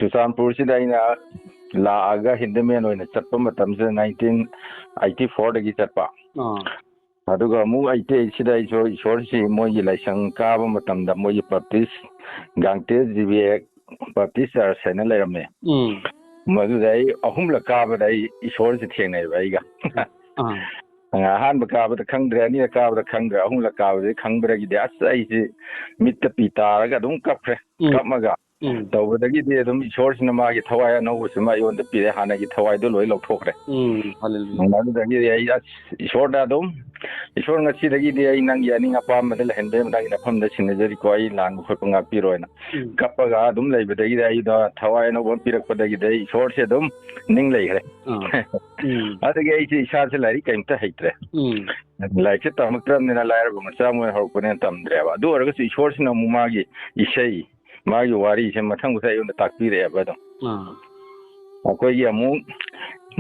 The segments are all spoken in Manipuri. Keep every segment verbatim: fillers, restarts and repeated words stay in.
ꯆꯨꯔꯆꯥꯟꯄꯨꯔꯁꯤꯗ ꯑꯩꯅ ꯂꯥꯛꯑꯒ ꯍꯦꯟꯗꯤꯃꯦꯟ ꯑꯣꯏꯅ ꯆꯠꯄ ꯃꯇꯝꯁꯤꯗ ꯅꯥꯏꯟꯇꯤꯟ ꯑꯩꯠꯇꯤ ꯐꯣꯔꯗꯒꯤ ꯆꯠꯄ꯫ ꯑꯥ ꯑꯗꯨꯒ ꯑꯃꯨꯛ ꯑꯩꯠꯇꯤ ꯑꯩꯠꯁꯤꯗ ꯑꯩꯁꯨ ꯏꯁꯣꯔꯁꯤ ꯃꯣꯏꯒꯤ ꯂꯥꯏꯁꯪ ꯀꯥꯕ ꯃꯇꯝꯗ ꯃꯣꯏꯒꯤ Baptist Gangte G B A Baptist church ꯍꯥꯏꯅ ꯂꯩꯔꯝꯃꯦ꯫ ꯎꯝ ꯃꯗꯨꯗ ꯑꯩ ꯑꯍꯨꯝꯂꯛ ꯀꯥꯕꯗ ꯑꯩ ꯏꯁꯣꯔꯁꯤ ꯊꯦꯡꯅꯩꯕ ꯑꯩꯒ꯫ ꯑꯥ ꯑꯍꯥꯟꯕ ꯀꯥꯕꯗ ꯈꯪꯗ꯭ꯔꯦ, ꯑꯅꯤꯔꯛ ꯀꯥꯕꯗ ꯈꯪꯗ꯭ꯔꯦ, ꯑꯍꯨꯝꯂꯛ ꯀꯥꯕꯗꯤ ꯈꯪꯕꯗꯒꯤꯗꯤ ꯑꯁ ꯑꯩꯁꯤ ꯃꯤꯠꯇ ꯄꯤ ꯇꯥꯔꯒ ꯑꯗꯨꯝ ꯀꯞꯈ꯭ꯔꯦ꯫ ꯎꯝ ꯀꯞꯃꯒ ꯎꯝ ꯇꯧꯕꯗꯒꯤꯗꯤ ꯑꯗꯨꯝ ꯏꯁꯣꯔꯁꯤꯅ ꯃꯥꯒꯤ ꯊꯋꯥꯏ ꯑꯅꯧꯕꯁꯤꯃ ꯑꯩꯉꯣꯟꯗ ꯄꯤꯔꯦ, ꯍꯥꯟꯅꯒꯤ ꯊꯋꯥꯏꯗꯣ ꯂꯣꯏ ꯂꯧꯊꯣꯛꯈ꯭ꯔꯦ꯫ ꯎꯝ ꯍꯜꯂꯦꯂꯨꯌꯥ ꯑꯗꯨꯗꯒꯤꯗꯤ ꯑꯩ ꯑꯁ ꯏꯁꯣꯔꯗ ꯑꯗꯨꯝ, "ꯏꯁꯣꯔ, ꯉꯁꯤꯗꯒꯤꯗꯤ ꯑꯩ ꯅꯪꯒꯤ ꯑꯅꯤꯡ ꯑꯄꯥꯝꯕꯗ ꯂꯩꯍꯟꯕ ꯌꯥꯕ ꯅꯪꯒꯤ ꯅꯐꯝꯗ ꯁꯤꯟꯅꯖꯔꯤꯀꯣ, ꯑꯩ ꯂꯥꯟꯕ ꯈꯣꯠꯄ ꯉꯥꯛꯄꯤꯔꯣꯅ" ꯎꯝ ꯀꯞꯄꯒ ꯑꯗꯨꯝ ꯂꯩꯕꯗꯒꯤꯗꯤ ꯑꯩꯗꯣ ꯊꯋꯥꯏ ꯑꯅꯧꯕ ꯑꯃ ꯄꯤꯔꯛꯄꯗꯒꯤꯗꯤ ꯑꯩ ꯏꯁꯣꯔꯁꯦ ꯑꯗꯨꯝ ꯅꯤꯡ ꯂꯩꯈ꯭ꯔꯦ꯫ ꯑꯥ ꯎꯝ ꯑꯗꯨꯗꯒꯤ ꯑꯩꯁꯦ ꯏꯁꯥꯁꯦ ꯂꯥꯏꯔꯤꯛ ꯀꯩꯝꯇ ꯍꯩꯇ꯭ꯔꯦ꯫ ꯎꯝ ꯂꯥꯏꯔꯤꯛꯁꯦ ꯇꯝꯃꯛꯇ꯭ꯔꯕꯅꯤꯅ ꯂꯥꯏꯔꯕ ꯃꯆꯥ ꯑꯃ ꯑꯣꯏꯅ ꯍꯧꯔꯛꯄꯅꯤꯅ ꯇꯝꯗ꯭ꯔꯦꯕ꯫ ꯑꯗꯨ ꯑꯣꯏꯔꯒꯁꯨ ꯏꯁꯣꯔꯁꯤꯅ ꯑꯃꯨꯛ ꯃꯥꯒꯤ ꯏꯁꯩ, ꯃꯥꯒꯤ ꯋꯥꯔꯤꯁꯦ ꯃꯊꯪ ꯃꯊꯪ ꯑꯩꯉꯣꯟꯗ ꯇꯥꯛꯄꯤꯔꯛꯑꯦꯕ ꯑꯗꯨꯝ꯫ ꯑꯥ ꯑꯩꯈꯣꯏꯒꯤ ꯑꯃꯨꯛ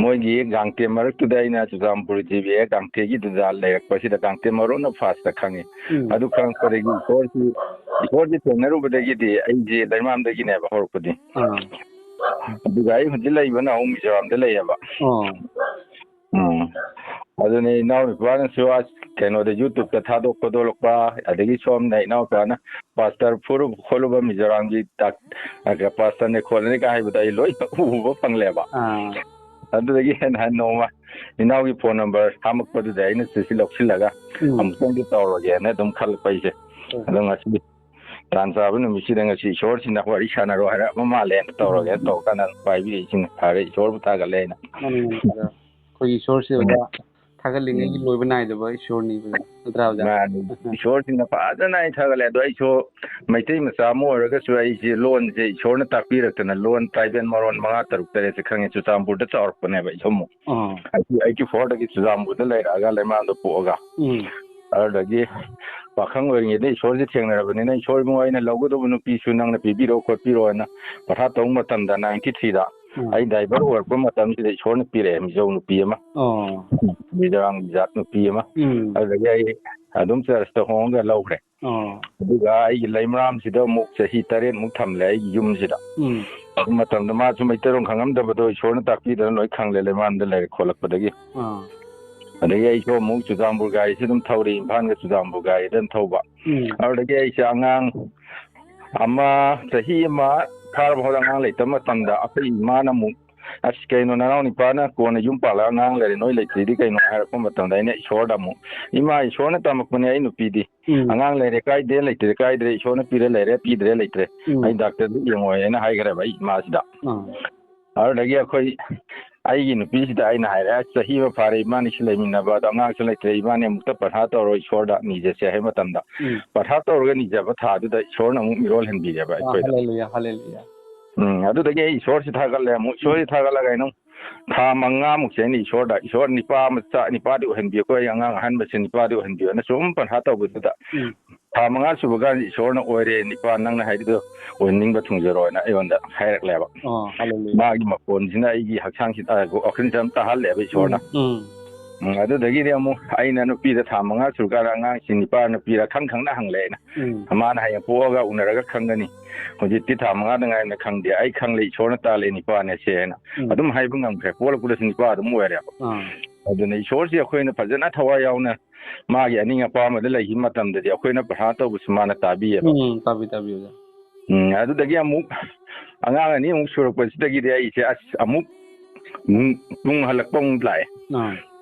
ꯃꯣꯏꯒꯤ ꯒꯥꯡꯇꯦ ꯃꯔꯛꯇꯨꯗ ꯑꯩꯅ ꯆꯨꯔꯆꯥꯟꯄꯨꯔ ꯖꯤ ꯕꯤ ꯑꯦ ꯒꯥꯡꯇꯦꯒꯤꯗꯨꯗ ꯂꯩꯔꯛꯄꯁꯤꯗ ꯒꯥꯡꯇꯦ ꯃꯔꯣꯟꯅ ꯐꯥꯁꯇ ꯈꯪꯉꯤ꯫ ꯎꯝ ꯑꯗꯨ ꯈꯪꯉꯛꯄꯗꯒꯤ ꯏꯁꯣꯔꯁꯤ, ꯏꯁꯣꯔꯁꯤ ꯊꯦꯡꯅꯔꯨꯕꯗꯒꯤꯗꯤ ꯑꯩꯁꯦ ꯂꯩꯃꯔꯥꯝꯗꯒꯤꯅꯦꯕ ꯍꯧꯔꯛꯄꯗꯤ꯫ ꯑꯥ ꯑꯗꯨꯒ ꯑꯩ ꯍꯧꯖꯤꯛ ꯂꯩꯕꯅ ꯑꯃꯨꯛ ꯃꯤꯖꯣꯔꯥꯝꯗ ꯂꯩꯌꯦꯕ꯫ ꯑꯣ ꯎꯝ꯫ ꯑꯗꯨꯅꯤ ꯏꯅꯥꯎ ꯅꯨꯄꯥꯅꯁꯨ ꯑꯁ ꯀꯩꯅꯣꯗ YouTube-ꯇ ꯊꯥꯗꯣꯛ ꯈꯣꯠꯇꯣꯛꯂꯛꯄ, ꯑꯗꯒꯤ ꯁꯣꯝꯗ ꯏꯅꯥꯎꯄꯥꯅ ꯄꯥꯁꯇꯔ ꯐꯨꯔꯨꯕ ꯈꯣꯠꯂꯨꯕ ꯃꯤꯖꯣꯔꯥꯝꯒꯤ ꯗꯥꯛ-, ꯑ, ꯄꯥꯁꯇꯔꯅꯦ ꯈꯣꯠꯂꯅꯦꯒ ꯍꯥꯏꯕꯗꯣ ꯑꯩ ꯂꯣꯏ ꯎꯕ ꯐꯪꯂꯦꯕ꯫ ꯑꯥ ꯑꯗꯨꯗꯒꯤ ꯍꯦꯟꯅ ꯍꯟ ꯅꯣꯡꯃ ꯏꯅꯥꯎꯒꯤ phone number ꯍꯥꯝꯃꯛꯄꯗꯨꯗ ꯑꯩꯅ ꯁꯤꯁꯤ ꯂꯧꯁꯤꯜꯂꯒ ꯎꯝ ꯑꯃꯨꯛꯇꯪꯗꯤ ꯇꯧꯔꯒꯦꯅ ꯑꯗꯨꯝ ꯈꯜꯂꯛꯄ ꯑꯩꯁꯦ꯫ ꯎꯝ꯫ ꯑꯗꯣ ꯉꯁꯤ ꯇꯥꯟ ꯆꯥꯕ ꯅꯨꯃꯤꯠꯁꯤꯗ ꯉꯁꯤ ꯏꯁꯣꯔꯁꯤꯅ ꯋꯥꯔꯤ ꯁꯥꯟꯅꯔꯣ ꯍꯥꯏꯔꯛꯄ ꯃꯥꯜꯂꯦꯅ ꯇꯧꯔꯒꯦꯅ ꯇꯧꯔꯀꯥꯟꯗ ꯑꯗꯨꯝ ꯄꯥꯏꯕꯤꯔꯛꯏꯁꯤꯅ ꯐꯔꯦ, ꯏꯁꯣꯔꯕꯨ ꯊꯥꯒꯠꯂꯦ ꯑꯩꯅ꯫ ꯃꯥꯅꯤ, ꯃꯥꯅꯤ, ꯑꯣꯖꯥ꯫ ꯑꯩꯈꯣꯏꯒꯤ ꯏꯁꯣꯔꯁꯦ, ꯑꯣꯖꯥ, ꯊꯥꯒꯠꯂꯤꯉꯩꯒꯤ ꯎꯝ꯫ ꯂꯣꯏꯕ ꯅꯥꯏꯗꯕ ꯏꯁꯣꯔꯅꯤꯕ, ꯅꯠꯇ꯭ꯔꯥ, ꯑꯣꯖꯥ? ꯃꯥꯅꯤ꯫ ꯏꯁꯣꯔꯁꯤꯡꯅ ꯐꯖꯅ ꯑꯩ ꯊꯥꯒꯠꯂꯦ꯫ ꯑꯗꯣ ꯑꯩꯁꯨ ꯃꯩꯇꯩ ꯃꯆꯥ ꯑꯃ ꯑꯣꯏꯔꯒꯁꯨ ꯑꯩꯁꯦ ꯂꯣꯟꯁꯦ ꯏꯁꯣꯔꯅ ꯇꯥꯛꯄꯤꯔꯛꯇꯅ ꯂꯣꯟ ꯇ꯭ꯔꯥꯏꯕꯦꯜ ꯃꯔꯣꯟ ꯃꯉꯥ ꯇꯔꯨꯛ ꯇꯔꯦꯠꯁꯦ ꯈꯪꯉꯦ꯫ ꯆꯨꯔꯆꯥꯟꯄꯨꯔꯗ ꯆꯥꯎꯔꯛꯄꯅꯦꯕ ꯑꯩꯁꯨ ꯑꯃꯨꯛ꯫ ꯑꯥ ꯑꯩꯁꯨ eighty fourꯗꯒꯤ ꯆꯨꯔꯆꯥꯟꯄꯨꯔꯗ ꯂꯩꯔꯛꯑꯒ ꯂꯩꯃꯔꯥꯝꯗ ꯄꯣꯛꯑꯒ꯫ ꯎꯝ ꯑꯗꯨꯗꯒꯤ ꯄꯥꯈꯪ ꯑꯣꯏꯔꯤꯉꯩꯗ ꯏꯁꯣꯔꯁꯦ ꯊꯦꯡꯅꯔꯕꯅꯤꯅ, "ꯏꯁꯣꯔ ꯏꯕꯨꯡꯉꯣ, ꯑꯩꯅ ꯂꯧꯒꯗꯧꯕ ꯅꯨꯄꯤꯁꯨ ꯅꯪꯅ ꯄꯤꯕꯤꯔꯣ ꯈꯣꯠꯄꯤꯔꯣꯅ" ꯄꯔꯊꯥ ꯇꯧꯕ ꯃꯇꯝꯗ ninety threeꯗ ꯎꯝ ꯑꯩ driver ꯑꯣꯏꯔꯛꯄ ꯃꯇꯝꯁꯤꯗ ꯏꯁꯣꯔꯅ ꯄꯤꯔꯛꯑꯦ ꯃꯤꯖꯧ ꯅꯨꯄꯤ ꯑꯃ꯫ ꯑꯣ ꯃꯤꯖꯣꯔꯥꯝꯒꯤ ꯖꯥꯠ ꯅꯨꯄꯤ ꯑꯃ꯫ ꯎꯝ ꯑꯗꯨꯗꯒꯤ ꯑꯩ ꯑꯗꯨꯝ churchꯇ ꯍꯣꯡꯉꯒ ꯂꯧꯈ꯭ꯔꯦ꯫ ꯑꯣ ꯑꯗꯨꯒ ꯑꯩꯒꯤ ꯂꯩꯃꯔꯥꯝꯁꯤꯗ ꯑꯃꯨꯛ ꯆꯍꯤ ꯇꯔꯦꯠꯃꯨꯛ ꯊꯝꯂꯦ ꯑꯩꯒꯤ ꯌꯨꯝꯁꯤꯗ꯫ ꯎꯝ ꯃꯇꯝꯗ ꯃꯥꯁꯨ ꯃꯩꯇꯩꯂꯣꯟ ꯈꯪꯉꯝꯗꯕꯗꯣ ꯏꯁꯣꯔꯅ ꯇꯥꯛꯄꯤꯗꯅ ꯂꯣꯏ ꯈꯪꯂꯦ, ꯂꯩꯃꯔꯥꯝꯗ ꯂꯩꯔꯛ ꯈꯣꯠꯂꯛꯄꯗꯒꯤ꯫ ꯑꯥ꯫ ꯑꯗꯒꯤ ꯑꯩꯁꯨ ꯑꯃꯨꯛ ꯆꯨꯔꯆꯥꯟꯄꯨꯔ ꯒꯥꯔꯤꯁꯤ ꯑꯗꯨꯝ ꯊꯧꯔꯤ, ꯏꯝꯐꯥꯜꯒ ꯆꯨꯔꯆꯥꯟꯄꯨꯔ ꯒꯥꯔꯤꯗ ꯑꯗꯨꯝ ꯊꯧꯕ꯫ ꯎꯝ꯫ ꯑꯗꯨꯗꯒꯤ ꯑꯩꯁꯦ ꯑꯉꯥꯡ ꯑꯃ, ꯆꯍꯤ ꯑꯃ ꯐꯥꯔꯕ ꯐꯥꯎꯗ ꯑꯉꯥꯡ ꯂꯩꯇꯕ ꯃꯇꯝꯗ ꯑꯩꯈꯣꯏ ꯏꯃꯥꯅ ꯑꯃꯨꯛ, "ꯑꯁ, ꯀꯩꯅꯣ, ꯅꯅꯥꯎ ꯅꯤꯄꯥꯅ ꯀꯣꯟꯅ ꯌꯨꯝ ꯄꯥꯜꯂꯒ ꯑꯉꯥꯡ ꯂꯩꯔꯦ, ꯅꯣꯏ ꯂꯩꯇ꯭ꯔꯤꯗꯤ ꯀꯩꯅꯣ?" ꯍꯥꯏꯔꯛꯄ ꯃꯇꯝꯗ ꯑꯩꯅ ꯏꯁꯣꯔꯗ ꯑꯃꯨꯛ, "ꯏꯃꯥ, ꯏꯁꯣꯔꯅ ꯇꯝꯃꯛꯄꯅꯦ, ꯑꯩ ꯅꯨꯄꯤꯗꯤ ꯎꯝ꯫ ꯑꯉꯥꯡ ꯂꯩꯔꯦ ꯀꯥꯏꯗꯦ, ꯂꯩꯇ꯭ꯔꯦ ꯀꯥꯏꯗ꯭ꯔꯦ, ꯏꯁꯣꯔꯅ ꯄꯤꯔꯦ ꯂꯩꯔꯦ, ꯄꯤꯗ꯭ꯔꯦ ꯂꯩꯇ꯭ꯔꯦ, ꯎꯝ꯫ ꯑꯩ ꯗꯥꯛꯇꯔꯗꯨ ꯌꯦꯡꯉꯣꯏ" ꯍꯥꯏꯅ ꯍꯥꯏꯈ꯭ꯔꯦꯕ ꯑꯩ ꯏꯃꯥꯁꯤꯗ꯫ ꯑꯥ꯫ ꯑꯗꯨꯗꯒꯤ ꯑꯩꯈꯣꯏ, ꯑꯩꯒꯤ ꯅꯨꯄꯤꯁꯤꯗ ꯑꯩꯅ ꯍꯥꯏꯔꯦ, "ꯑꯁ, ꯆꯍꯤ ꯑꯃ ꯐꯥꯔꯦ ꯏꯕꯥꯅꯤꯁꯨ ꯂꯩꯃꯤꯟꯅꯕ, ꯑꯗꯣ ꯑꯉꯥꯡꯁꯨ ꯂꯩꯇ꯭ꯔꯦ, ꯏꯕꯥꯅꯤ ꯑꯃꯨꯛꯇ ꯄꯔꯊꯥ ꯇꯧꯔꯣ, ꯏꯁꯣꯔꯗ ꯅꯤꯖꯁꯦ" ꯍꯥꯏꯕ ꯃꯇꯝꯗ, ꯎꯝ꯫ ꯄꯔꯊꯥ ꯇꯧꯔꯒ ꯅꯤꯖꯕ ꯊꯥꯗꯨꯗ ꯏꯁꯣꯔꯅ ꯑꯃꯨꯛ ꯃꯤꯔꯣꯜ ꯍꯟꯕꯤꯔꯦꯕ ꯑꯥ, ꯑꯩꯈꯣꯏꯗ꯫ ꯍꯜꯂꯦꯂꯨꯌꯥ, ꯍꯜꯂꯦꯂꯨꯌꯥ꯫ ꯎꯝ, ꯑꯗꯨꯗꯒꯤ ꯑꯩ ꯏꯁꯣꯔꯁꯤ ꯊꯥꯒꯠꯂꯦ ꯑꯃꯨꯛ꯫ ꯏꯁꯣꯔꯁꯤ ꯊꯥꯒꯠꯂꯒ ꯑꯩꯅ ꯊꯥ ꯃꯉꯥꯃꯨꯛꯁꯦ ꯑꯩꯅ ꯏꯁꯣꯔꯗ, "ꯏꯁꯣꯔ, ꯅꯤꯄꯥ ꯃꯆꯥ, ꯅꯤꯄꯥꯗꯤ ꯑꯣꯏꯍꯟꯕꯤꯌꯨꯀꯣ, ꯑꯩ ꯑꯉꯥꯡ ꯑꯍꯟꯕꯁꯦ ꯅꯤꯄꯥꯗꯤ ꯑꯣꯏꯍꯟꯕꯤꯌꯨꯅ" ꯁꯨꯝ ꯄꯔꯊꯥ ꯇꯧꯕꯗꯨꯗ, ꯎꯝ꯫ ꯊꯥ ꯃꯉꯥ ꯁꯨꯕ ꯀꯥꯟꯗ ꯏꯁꯣꯔꯅ "ꯑꯣꯏꯔꯦ, ꯅꯤꯄꯥ, ꯅꯪꯅ ꯍꯥꯏꯔꯤꯗꯣ ꯑꯣꯏꯍꯟꯅꯤꯡꯕ ꯊꯨꯡꯖꯔꯣꯅ" ꯑꯩꯉꯣꯟꯗ ꯍꯥꯏꯔꯛꯂꯦꯕ꯫ ꯑꯣ, ꯍꯜꯂꯦꯂꯨꯌꯥ꯫ ꯃꯥꯒꯤ ꯃꯈꯣꯟꯁꯤꯅ ꯑꯩꯒꯤ ꯍꯛꯆꯥꯡꯁꯤꯗ ꯋꯥꯈꯜꯁꯤꯗ ꯑꯗꯨꯝ ꯇꯥꯍꯜꯂꯦꯕ ꯏꯁꯣꯔꯅ꯫ ꯎꯝ, ꯎꯝ꯫ ꯎꯝ, ꯑꯗꯨꯗꯒꯤꯗꯤ ꯑꯃꯨꯛ ꯑꯩꯅ ꯅꯨꯄꯤꯗ ꯊꯥ ꯃꯉꯥ ꯁꯨꯔꯀꯥꯟꯗ ꯑꯉꯥꯡꯁꯤ ꯅꯤꯄꯥ ꯅꯨꯄꯤꯔ ꯈꯪ ꯈꯪꯅ ꯍꯪꯂꯦ ꯑꯩꯅ꯫ ꯎꯝ꯫ ꯃꯥꯅ ꯍꯌꯦꯡ ꯄꯣꯛꯑꯒ ꯎꯅꯔꯒ ꯈꯪꯒꯅꯤ꯫ ꯍꯧꯖꯤꯛꯇꯤ ꯊꯥ ꯃꯉꯥꯗ ꯉꯥꯏꯔꯤꯕꯅ ꯈꯪꯗꯦ꯫ ꯑꯩ ꯈꯪꯂꯦ ꯏꯁꯣꯔꯅ ꯇꯥꯜꯂꯦ ꯅꯤꯄꯥꯅꯦ ꯁꯦ ꯍꯥꯏꯅ꯫ ꯎꯝ꯫ ꯑꯗꯨꯝ ꯍꯥꯏꯕ ꯉꯝꯈ꯭ꯔꯦ꯫ ꯄꯣꯛꯂꯛꯄꯗꯁꯨ ꯅꯤꯄꯥ ꯑꯗꯨꯝ ꯑꯣꯏꯔꯦꯕ꯫ ꯑꯥ꯫ ꯑꯗꯨꯅ ꯏꯁꯣꯔꯁꯤ ꯑꯩꯈꯣꯏꯅ ꯐꯖꯅ ꯊꯋꯥꯏ ꯌꯥꯎꯅ ꯃꯥꯒꯤ ꯑꯅꯤꯡ ꯑꯄꯥꯝꯕꯗ ꯂꯩꯈꯤꯕ ꯃꯇꯝꯗꯗꯤ ꯑꯩꯈꯣꯏꯅ ꯄ꯭ꯔꯊꯥꯅ ꯇꯧꯕꯁꯨ ꯃꯥꯅ ꯇꯥꯕꯤꯌꯦꯕ꯫ ꯎꯝ, ꯇꯥꯕꯤ, ꯇꯥꯕꯤ, ꯑꯣꯖꯥ꯫ ꯎꯝ, ꯑꯗꯨꯗꯒꯤ ꯑꯃꯨꯛ ꯑꯉꯥꯡ ꯑꯅꯤ ꯑꯃꯨꯛ ꯁꯨꯔꯛꯄꯁꯤꯗꯒꯤꯗꯤ ꯑꯩꯁꯦ ꯑꯁ ꯑꯃꯨꯛ ꯅꯨꯡ-, ꯇꯨꯡ ꯍꯜꯂꯛꯄ ꯑꯃꯨꯛ ꯂꯥꯛꯑꯦ꯫ ꯑꯥ꯫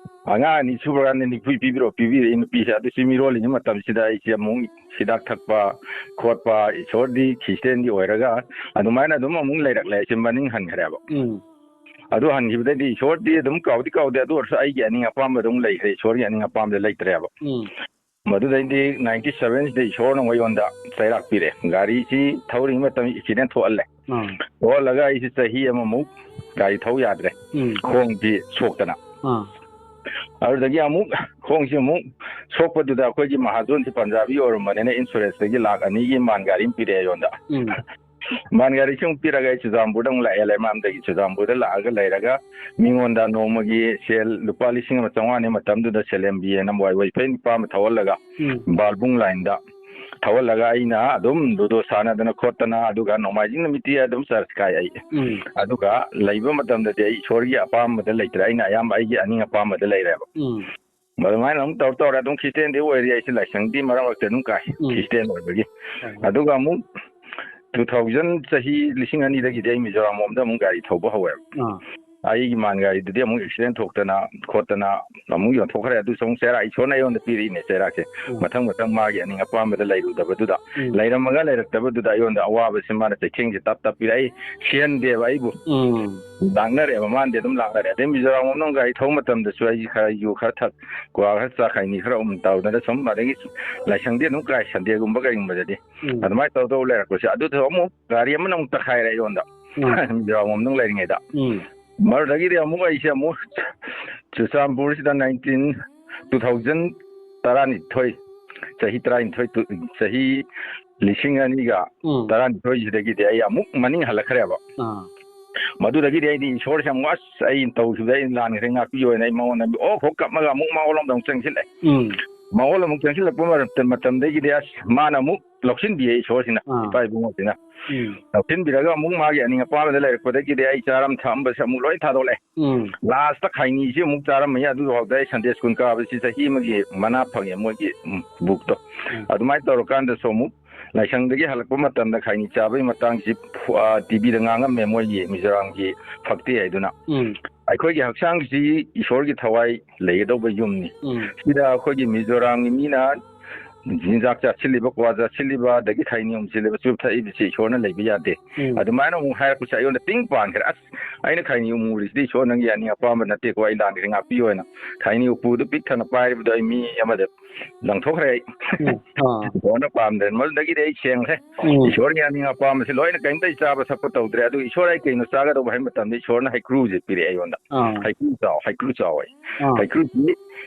ꯑꯉꯥꯡ ꯑꯅꯤ ꯁꯨꯕ ꯀꯥꯟꯗ ꯅꯤꯐꯨ ꯄꯤꯕꯤꯔꯛꯑꯣ, ꯄꯤꯕꯤꯔꯛꯏ ꯅꯨꯄꯤꯁꯦ꯫ ꯑꯗꯨ ꯁꯤ ꯃꯤꯔꯣꯜꯂꯤꯉꯩ ꯃꯇꯝꯁꯤꯗ ꯑꯩꯁꯦ ꯑꯃꯨꯛ ꯍꯤꯗꯥꯛ ꯊꯛꯄ ꯈꯣꯠꯄ, ꯏꯁꯣꯔꯗꯤ ꯈ꯭ꯔꯤꯁꯇꯦꯟꯗꯤ ꯑꯣꯏꯔꯒ ꯑꯗꯨꯃꯥꯏꯅ ꯑꯗꯨꯝ ꯑꯃꯨꯛ ꯂꯩꯔꯛꯂꯦ꯫ ꯑꯩꯁꯦ ꯃꯅꯤꯡ ꯍꯟꯈ꯭ꯔꯦꯕ꯫ ꯎꯝ꯫ ꯑꯗꯨ ꯍꯟꯈꯤꯕꯗꯩꯗꯤ ꯏꯁꯣꯔꯗꯤ ꯑꯗꯨꯝ ꯀꯥꯎꯗꯤ ꯀꯥꯎꯗꯦ, ꯑꯗꯨ ꯑꯣꯏꯔꯁꯨ ꯑꯩꯒꯤ ꯑꯅꯤꯡ ꯑꯄꯥꯝꯕ ꯑꯗꯨꯝ ꯂꯩꯈ꯭ꯔꯦ, ꯏꯁꯣꯔꯒꯤ ꯑꯅꯤꯡ ꯑꯄꯥꯝꯕꯗ ꯂꯩꯇ꯭ꯔꯦꯕ꯫ ꯎꯝ꯫ ꯃꯗꯨꯗꯩꯗꯤ ninety seven ꯁꯤꯗ ꯏꯁꯣꯔꯅ ꯑꯃꯨꯛ ꯑꯩꯉꯣꯟꯗ ꯆꯩꯔꯥꯛ ꯄꯤꯔꯦ꯫ ꯒꯥꯔꯤꯁꯤ ꯊꯧꯔꯤꯉꯩ ꯃꯇꯝ accident ꯊꯣꯛꯍꯜꯂꯦ꯫ ꯑꯥ꯫ ꯊꯣꯛꯍꯜꯂꯒ ꯑꯩꯁꯦ ꯆꯍꯤ ꯑꯃꯃꯨꯛ ꯒꯥꯔꯤ ꯊꯧ ꯌꯥꯗ꯭ꯔꯦ꯫ ꯎꯝ꯫ ꯈꯣꯡꯁꯤ ꯁꯣꯛꯇꯅ꯫ ꯑꯥ꯫ ꯑꯗꯨꯗꯒꯤ ꯑꯃꯨꯛ ꯈꯣꯡꯁꯤ ꯑꯃꯨꯛ ꯁꯣꯛꯄꯗꯨꯗ ꯑꯩꯈꯣꯏꯒꯤ ꯃꯍꯥꯖꯣꯟꯁꯤ ꯄꯟꯖꯥꯕꯤ ꯑꯣꯏꯔꯝꯕꯅꯤꯅ insurance ꯇꯒꯤ ꯂꯥꯛ ꯑꯅꯤꯒꯤ ꯃꯥꯟ ꯒꯥꯔꯤ ꯑꯃ ꯄꯤꯔꯛꯑꯦ ꯑꯩꯉꯣꯟꯗ꯫ ꯎꯝ꯫ ꯃꯥꯟ ꯒꯥꯔꯤꯁꯤ ꯑꯃꯨꯛ ꯄꯤꯔꯒ ꯑꯩ ꯆꯨꯔꯆꯥꯟꯄꯨꯔꯗ ꯑꯃꯨꯛ ꯂꯥꯛꯑꯦ, ꯂꯩꯃꯔꯥꯝꯗꯒꯤ ꯆꯨꯔꯆꯥꯟꯄꯨꯔꯗ ꯂꯥꯛꯑꯒ ꯂꯩꯔꯒ ꯃꯤꯉꯣꯟꯗ ꯅꯣꯡꯃꯒꯤ ꯁꯦꯜ ꯂꯨꯄꯥ ꯂꯤꯁꯤꯡ ꯑꯃ ꯆꯥꯝꯃꯉꯥꯅꯤ ꯃꯇꯝꯗꯨꯗ ꯁꯦꯂꯦꯝꯕꯤ ꯍꯥꯏꯅ ꯋꯥꯏ ꯋꯥꯏꯐꯩ ꯅꯨꯄꯥ ꯑꯃ ꯊꯧꯍꯜꯂꯒ ꯎꯝ꯫ ꯕꯥꯜꯕꯨꯡ line ꯗ ꯊꯧꯍꯜꯂꯒ ꯑꯩꯅ ꯑꯗꯨꯝ ꯂꯨꯗꯣ ꯁꯥꯟꯅꯗꯅ ꯈꯣꯠꯇꯅ, ꯑꯗꯨꯒ ꯅꯣꯡꯃꯥꯏꯖꯤꯡ ꯅꯨꯃꯤꯠꯇꯤ ꯑꯗꯨꯝ ꯆꯔꯆ ꯀꯥꯏ ꯑꯩ꯫ ꯎꯝ꯫ ꯑꯗꯨꯒ ꯂꯩꯕ ꯃꯇꯝꯗꯗꯤ ꯑꯩ ꯏꯁꯣꯔꯒꯤ ꯑꯄꯥꯝꯕꯗ ꯂꯩꯇ꯭ꯔꯦ, ꯑꯩꯅ ꯑꯌꯥꯝꯕ ꯑꯩꯒꯤ ꯑꯅꯤꯡ ꯑꯄꯥꯝꯕꯗ ꯂꯩꯔꯦꯕ꯫ ꯎꯝ꯫ ꯑꯗꯨꯃꯥꯏꯅ ꯑꯗꯨꯝ ꯇꯧꯔ ꯇꯧꯔ ꯑꯗꯨꯝ ꯈ꯭ꯔꯤꯁꯇꯦꯟꯗꯤ ꯑꯣꯏꯔꯤ, ꯑꯩꯁꯦ ꯂꯥꯏꯁꯪꯗꯤ ꯃꯔꯛ ꯃꯔꯛꯇ ꯑꯗꯨꯝ ꯀꯥꯏ, ꯎꯝ꯫ ꯈ꯭ꯔꯤꯁꯇꯦꯟ ꯑꯣꯏꯕꯒꯤ꯫ ꯍꯣꯏ, ꯍꯣꯏ꯫ ꯑꯗꯨꯒ ꯑꯃꯨꯛ two thousand, ꯆꯍꯤ ꯂꯤꯁꯤꯡ ꯑꯅꯤꯗꯒꯤꯗꯤ ꯑꯩ ꯃꯤꯖꯣꯔꯥꯝ ꯂꯣꯝꯗ ꯑꯃꯨꯛ ꯒꯥꯔꯤ ꯊꯧꯕ ꯍꯧꯋꯦꯕ꯫ ꯑꯥ꯫ ꯑꯩꯒꯤ ꯃꯥꯟ ꯒꯥꯔꯤꯗꯨꯗꯤ ꯑꯃꯨꯛ ꯑꯦꯛꯁꯤꯗꯦꯟ ꯊꯣꯛꯇꯅ ꯈꯣꯠꯇꯅ ꯑꯃꯨꯛ ꯌꯣꯟꯊꯣꯛꯈ꯭ꯔꯦ꯫ ꯑꯗꯨꯁꯨ ꯑꯃꯨꯛ ꯆꯩꯔꯥꯛ, ꯏꯁꯣꯔꯅ ꯑꯩꯉꯣꯟꯗ ꯄꯤꯔꯛꯏꯅꯦ ꯆꯩꯔꯥꯛꯁꯦ꯫ ꯎꯝ꯫ ꯃꯊꯪ ꯃꯊꯪ ꯃꯥꯒꯤ ꯑꯅꯤꯡ ꯑꯄꯥꯝꯕꯗ ꯂꯩꯔꯨꯗꯕꯗꯨꯗ, ꯎꯝ꯫ ꯂꯩꯔꯝꯃꯒ ꯂꯩꯔꯛꯇꯕꯗꯨꯗ ꯑꯩꯉꯣꯟꯗ ꯑꯋꯥꯕꯁꯦ ꯃꯥꯅ ꯆꯩꯊꯦꯡꯁꯦ ꯇꯞ ꯇꯞ ꯄꯤꯔꯛꯏ꯫ ꯁꯤꯍꯟꯗꯦꯕ ꯑꯩꯕꯨ꯫ ꯎꯝ꯫ ꯂꯥꯛꯅꯔꯦꯕ, ꯃꯥꯅꯗꯤ ꯑꯗꯨꯝ ꯂꯥꯛꯅꯔꯦ꯫ ꯑꯗꯩ ꯃꯤꯖꯣꯔꯥꯝ ꯂꯣꯝꯗ ꯑꯃꯨꯛ ꯒꯥꯔꯤ ꯊꯧꯕ ꯃꯇꯝꯗꯁꯨ ꯑꯩꯁꯦ ꯈꯔ ꯌꯨ ꯈꯔ ꯊꯛ, ꯀ꯭ꯋꯥ ꯈꯔ ꯆꯥ, ꯈꯩꯅꯤ ꯈꯔ ꯎꯝ ꯇꯧꯗꯅ ꯁꯨꯝ, ꯑꯗꯒꯤ ꯂꯥꯏꯁꯪꯗꯤ ꯑꯗꯨꯝ ꯀꯥꯏ, ꯁꯟꯗꯦꯒꯨꯝꯕ ꯀꯩꯒꯨꯝꯕꯗꯗꯤ꯫ ꯎꯝ꯫ ꯑꯗꯨꯃꯥꯏꯅ ꯇꯧꯗꯧ ꯂꯩꯔꯛꯄꯁꯦ, ꯑꯗꯨꯗ ꯑꯃꯨꯛ ꯒꯥꯔꯤ ꯑꯃꯅ ꯑꯃꯨꯛ ꯇꯛꯈꯥꯏꯔꯦ ꯑꯩꯉꯣꯟꯗ꯫ ꯎꯝ꯫ ꯃꯤꯖꯣꯔꯥꯝ ꯂꯣꯝꯗ ꯂꯩꯔꯤꯉꯩꯗ꯫ ꯎꯝ꯫ ꯃꯗꯨꯗꯒꯤꯗꯤ ꯑꯃꯨꯛ ꯑꯩꯁꯦ ꯑꯃꯨꯛ ꯆꯨꯔꯆꯥꯟꯄꯨꯔꯁꯤꯗ nineteen, two thousand ꯇꯔꯥꯅꯤꯊꯣꯏ, ꯆꯍꯤ ꯇꯔꯥꯅꯤꯊꯣꯏ, ꯇꯨ-, ꯆꯍꯤ ꯎꯝ꯫ ꯂꯤꯁꯤꯡ ꯑꯅꯤꯒ ꯇꯔꯥꯅꯤꯊꯣꯏꯁꯤꯗꯒꯤꯗꯤ ꯑꯩ ꯑꯃꯨꯛ ꯃꯅꯤꯡ ꯍꯜꯂꯛꯈ꯭ꯔꯦꯕ꯫ ꯑꯥ꯫ ꯃꯗꯨꯗꯒꯤꯗꯤ ꯑꯩꯗꯤ ꯏꯁꯣꯔꯁꯦ ꯑꯃꯨꯛ, "ꯑꯁ, ꯑꯩꯅ ꯇꯧꯈꯤꯕꯗ ꯑꯩꯅ ꯂꯥꯟꯈ꯭ꯔꯦ, ꯉꯥꯛꯄꯤꯌꯣꯅ" ꯑꯩ ꯃꯉꯣꯟꯗ ꯑꯣꯛ ꯍꯣꯛ ꯀꯞꯄꯒ ꯑꯃꯨꯛ ꯃꯉꯣꯟꯂꯣꯝꯗ ꯑꯃꯨꯛ ꯆꯪꯁꯤꯜꯂꯦ꯫ ꯎꯝ꯫ ꯃꯉꯣꯟꯗ ꯑꯃꯨꯛ ꯆꯪꯁꯤꯜꯂꯛꯄ ꯃꯇꯝ-, ꯃꯇꯝꯗꯒꯤꯗꯤ ꯑꯁ, ꯃꯥꯅ ꯑꯃꯨꯛ ꯂꯧꯁꯤꯟꯕꯤꯌꯦ ꯏꯁꯣꯔꯁꯤꯅ, ꯑꯥ꯫ ꯏꯄꯥ ꯏꯕꯨꯡꯉꯣꯁꯤꯅ꯫ ꯎꯝ꯫ ꯂꯧꯁꯤꯟꯕꯤꯔꯒ ꯑꯃꯨꯛ ꯃꯥꯒꯤ ꯑꯅꯤꯡ ꯑꯄꯥꯝꯕꯗ ꯂꯩꯔꯛꯄꯗꯒꯤꯗꯤ ꯑꯩ ꯆꯥꯔꯝ ꯊꯛꯑꯝꯕꯁꯦ ꯑꯃꯨꯛ ꯂꯣꯏ ꯊꯥꯗꯣꯛꯂꯦ꯫ ꯎꯝ꯫ Last ꯈꯥꯏꯅꯤꯁꯤ ꯑꯃꯨꯛ ꯆꯥꯔꯝꯃꯤ, ꯑꯗꯨꯐꯥꯎꯗ ꯑꯩ Sunday school ꯀꯥꯕꯁꯤ ꯆꯍꯤ ꯑꯃꯒꯤ ꯃꯅꯥ ꯐꯪꯉꯦ ꯃꯣꯏꯒꯤ, ꯎꯝ, book ꯇꯣ꯫ ꯎꯝ꯫ ꯑꯗꯨꯃꯥꯏꯅ ꯇꯧꯔꯀꯥꯟꯗꯁꯨ ꯑꯃꯨꯛ ꯂꯥꯏꯁꯪꯗꯒꯤ ꯍꯜꯂꯛꯄ ꯃꯇꯝꯗ ꯈꯥꯏꯅꯤ ꯆꯥꯕꯒꯤ ꯃꯇꯥꯡꯁꯤ, ꯑ, TV ꯗ ꯉꯥꯡꯉꯝꯃꯦ ꯃꯣꯏꯒꯤ ꯃꯤꯖꯣꯔꯥꯝꯒꯤ ꯐꯛꯇꯦ ꯍꯥꯏꯗꯨꯅ꯫ ꯎꯝ꯫ ꯑꯩꯈꯣꯏꯒꯤ ꯍꯛꯆꯥꯡꯁꯤ ꯏꯁꯣꯔꯒꯤ ꯊꯋꯥꯏ ꯂꯩꯒꯗꯧꯕ ꯌꯨꯝꯅꯤ꯫ ꯎꯝ꯫ ꯁꯤꯗ ꯑꯩꯈꯣꯏꯒꯤ ꯃꯤꯖꯣꯔꯥꯝꯒꯤ ꯃꯤꯅ ꯆꯤꯟꯖꯥꯛ ꯆꯥꯁꯤꯜꯂꯤꯕ, ꯀ꯭ꯋꯥ ꯆꯥꯁꯤꯜꯂꯤꯕ, ꯑꯗꯒꯤ ꯈꯥꯏꯅꯤ ꯎꯝꯁꯤꯜꯂꯤꯕ, ꯆꯨꯞ ꯊꯛꯏꯕꯁꯤ ꯏꯁꯣꯔꯅ ꯂꯩꯕ ꯌꯥꯗꯦ꯫ ꯎꯝ꯫ ꯑꯗꯨꯃꯥꯏꯅ ꯑꯃꯨꯛ ꯍꯥꯏꯔꯛꯄꯁꯦ ꯑꯩꯉꯣꯟꯗ ꯇꯤꯡ ꯄꯥꯟꯈ꯭ꯔꯦ꯫ "ꯑꯁ, ꯑꯩꯅ ꯈꯥꯏꯅꯤ ꯎꯃꯨꯔꯤꯁꯤꯗꯤ ꯏꯁꯣꯔ ꯅꯪꯒꯤ ꯑꯅꯤꯡ ꯑꯄꯥꯝꯕ ꯅꯠꯇꯦꯀꯣ, ꯑꯩ ꯂꯥꯟꯈ꯭ꯔꯦ, ꯉꯥꯛꯄꯤꯌꯣ" ꯍꯥꯏꯅ ꯈꯥꯏꯅꯤ ꯎꯄꯨꯗꯨ ꯄꯤꯛ ꯊꯟꯅ ꯄꯥꯏꯔꯤꯕꯗꯣ ꯑꯩ ꯃꯤ ꯑꯃꯗ ꯂꯪꯊꯣꯛꯈ꯭ꯔꯦ ꯑꯩ꯫ ꯎꯝ꯫ ꯑꯥ꯫ ꯏꯁꯣꯔꯅ ꯄꯥꯝꯗ꯭ꯔꯦ꯫ ꯃꯗꯨꯗꯒꯤꯗꯤ ꯑꯩ ꯁꯦꯡꯈ꯭ꯔꯦ꯫ ꯎꯝ꯫ ꯏꯁꯣꯔꯒꯤ ꯑꯅꯤꯡ ꯑꯄꯥꯝꯕꯁꯦ ꯂꯣꯏꯅ ꯀꯔꯤꯝꯇ ꯑꯩ ꯆꯥꯕ ꯊꯛꯄ ꯇꯧꯗ꯭ꯔꯦ꯫ ꯑꯗꯨ ꯏꯁꯣꯔ ꯑꯩ ꯀꯩꯅꯣ ꯆꯥꯒꯗꯧꯕ ꯍꯥꯏꯕ ꯃꯇꯝꯗ ꯏꯁꯣꯔꯅ ꯍꯩꯀ꯭ꯔꯨꯁꯦ ꯄꯤꯔꯛꯑꯦ ꯑꯩꯉꯣꯟꯗ꯫ ꯑꯥ꯫ "ꯍꯩꯀ꯭ꯔꯨ ꯆꯥꯎ, ꯍꯩꯀ꯭ꯔꯨ ꯆꯥꯎ" ꯑꯩ꯫ ꯑꯥ꯫ ꯍꯩꯀ꯭ꯔꯨꯁꯤ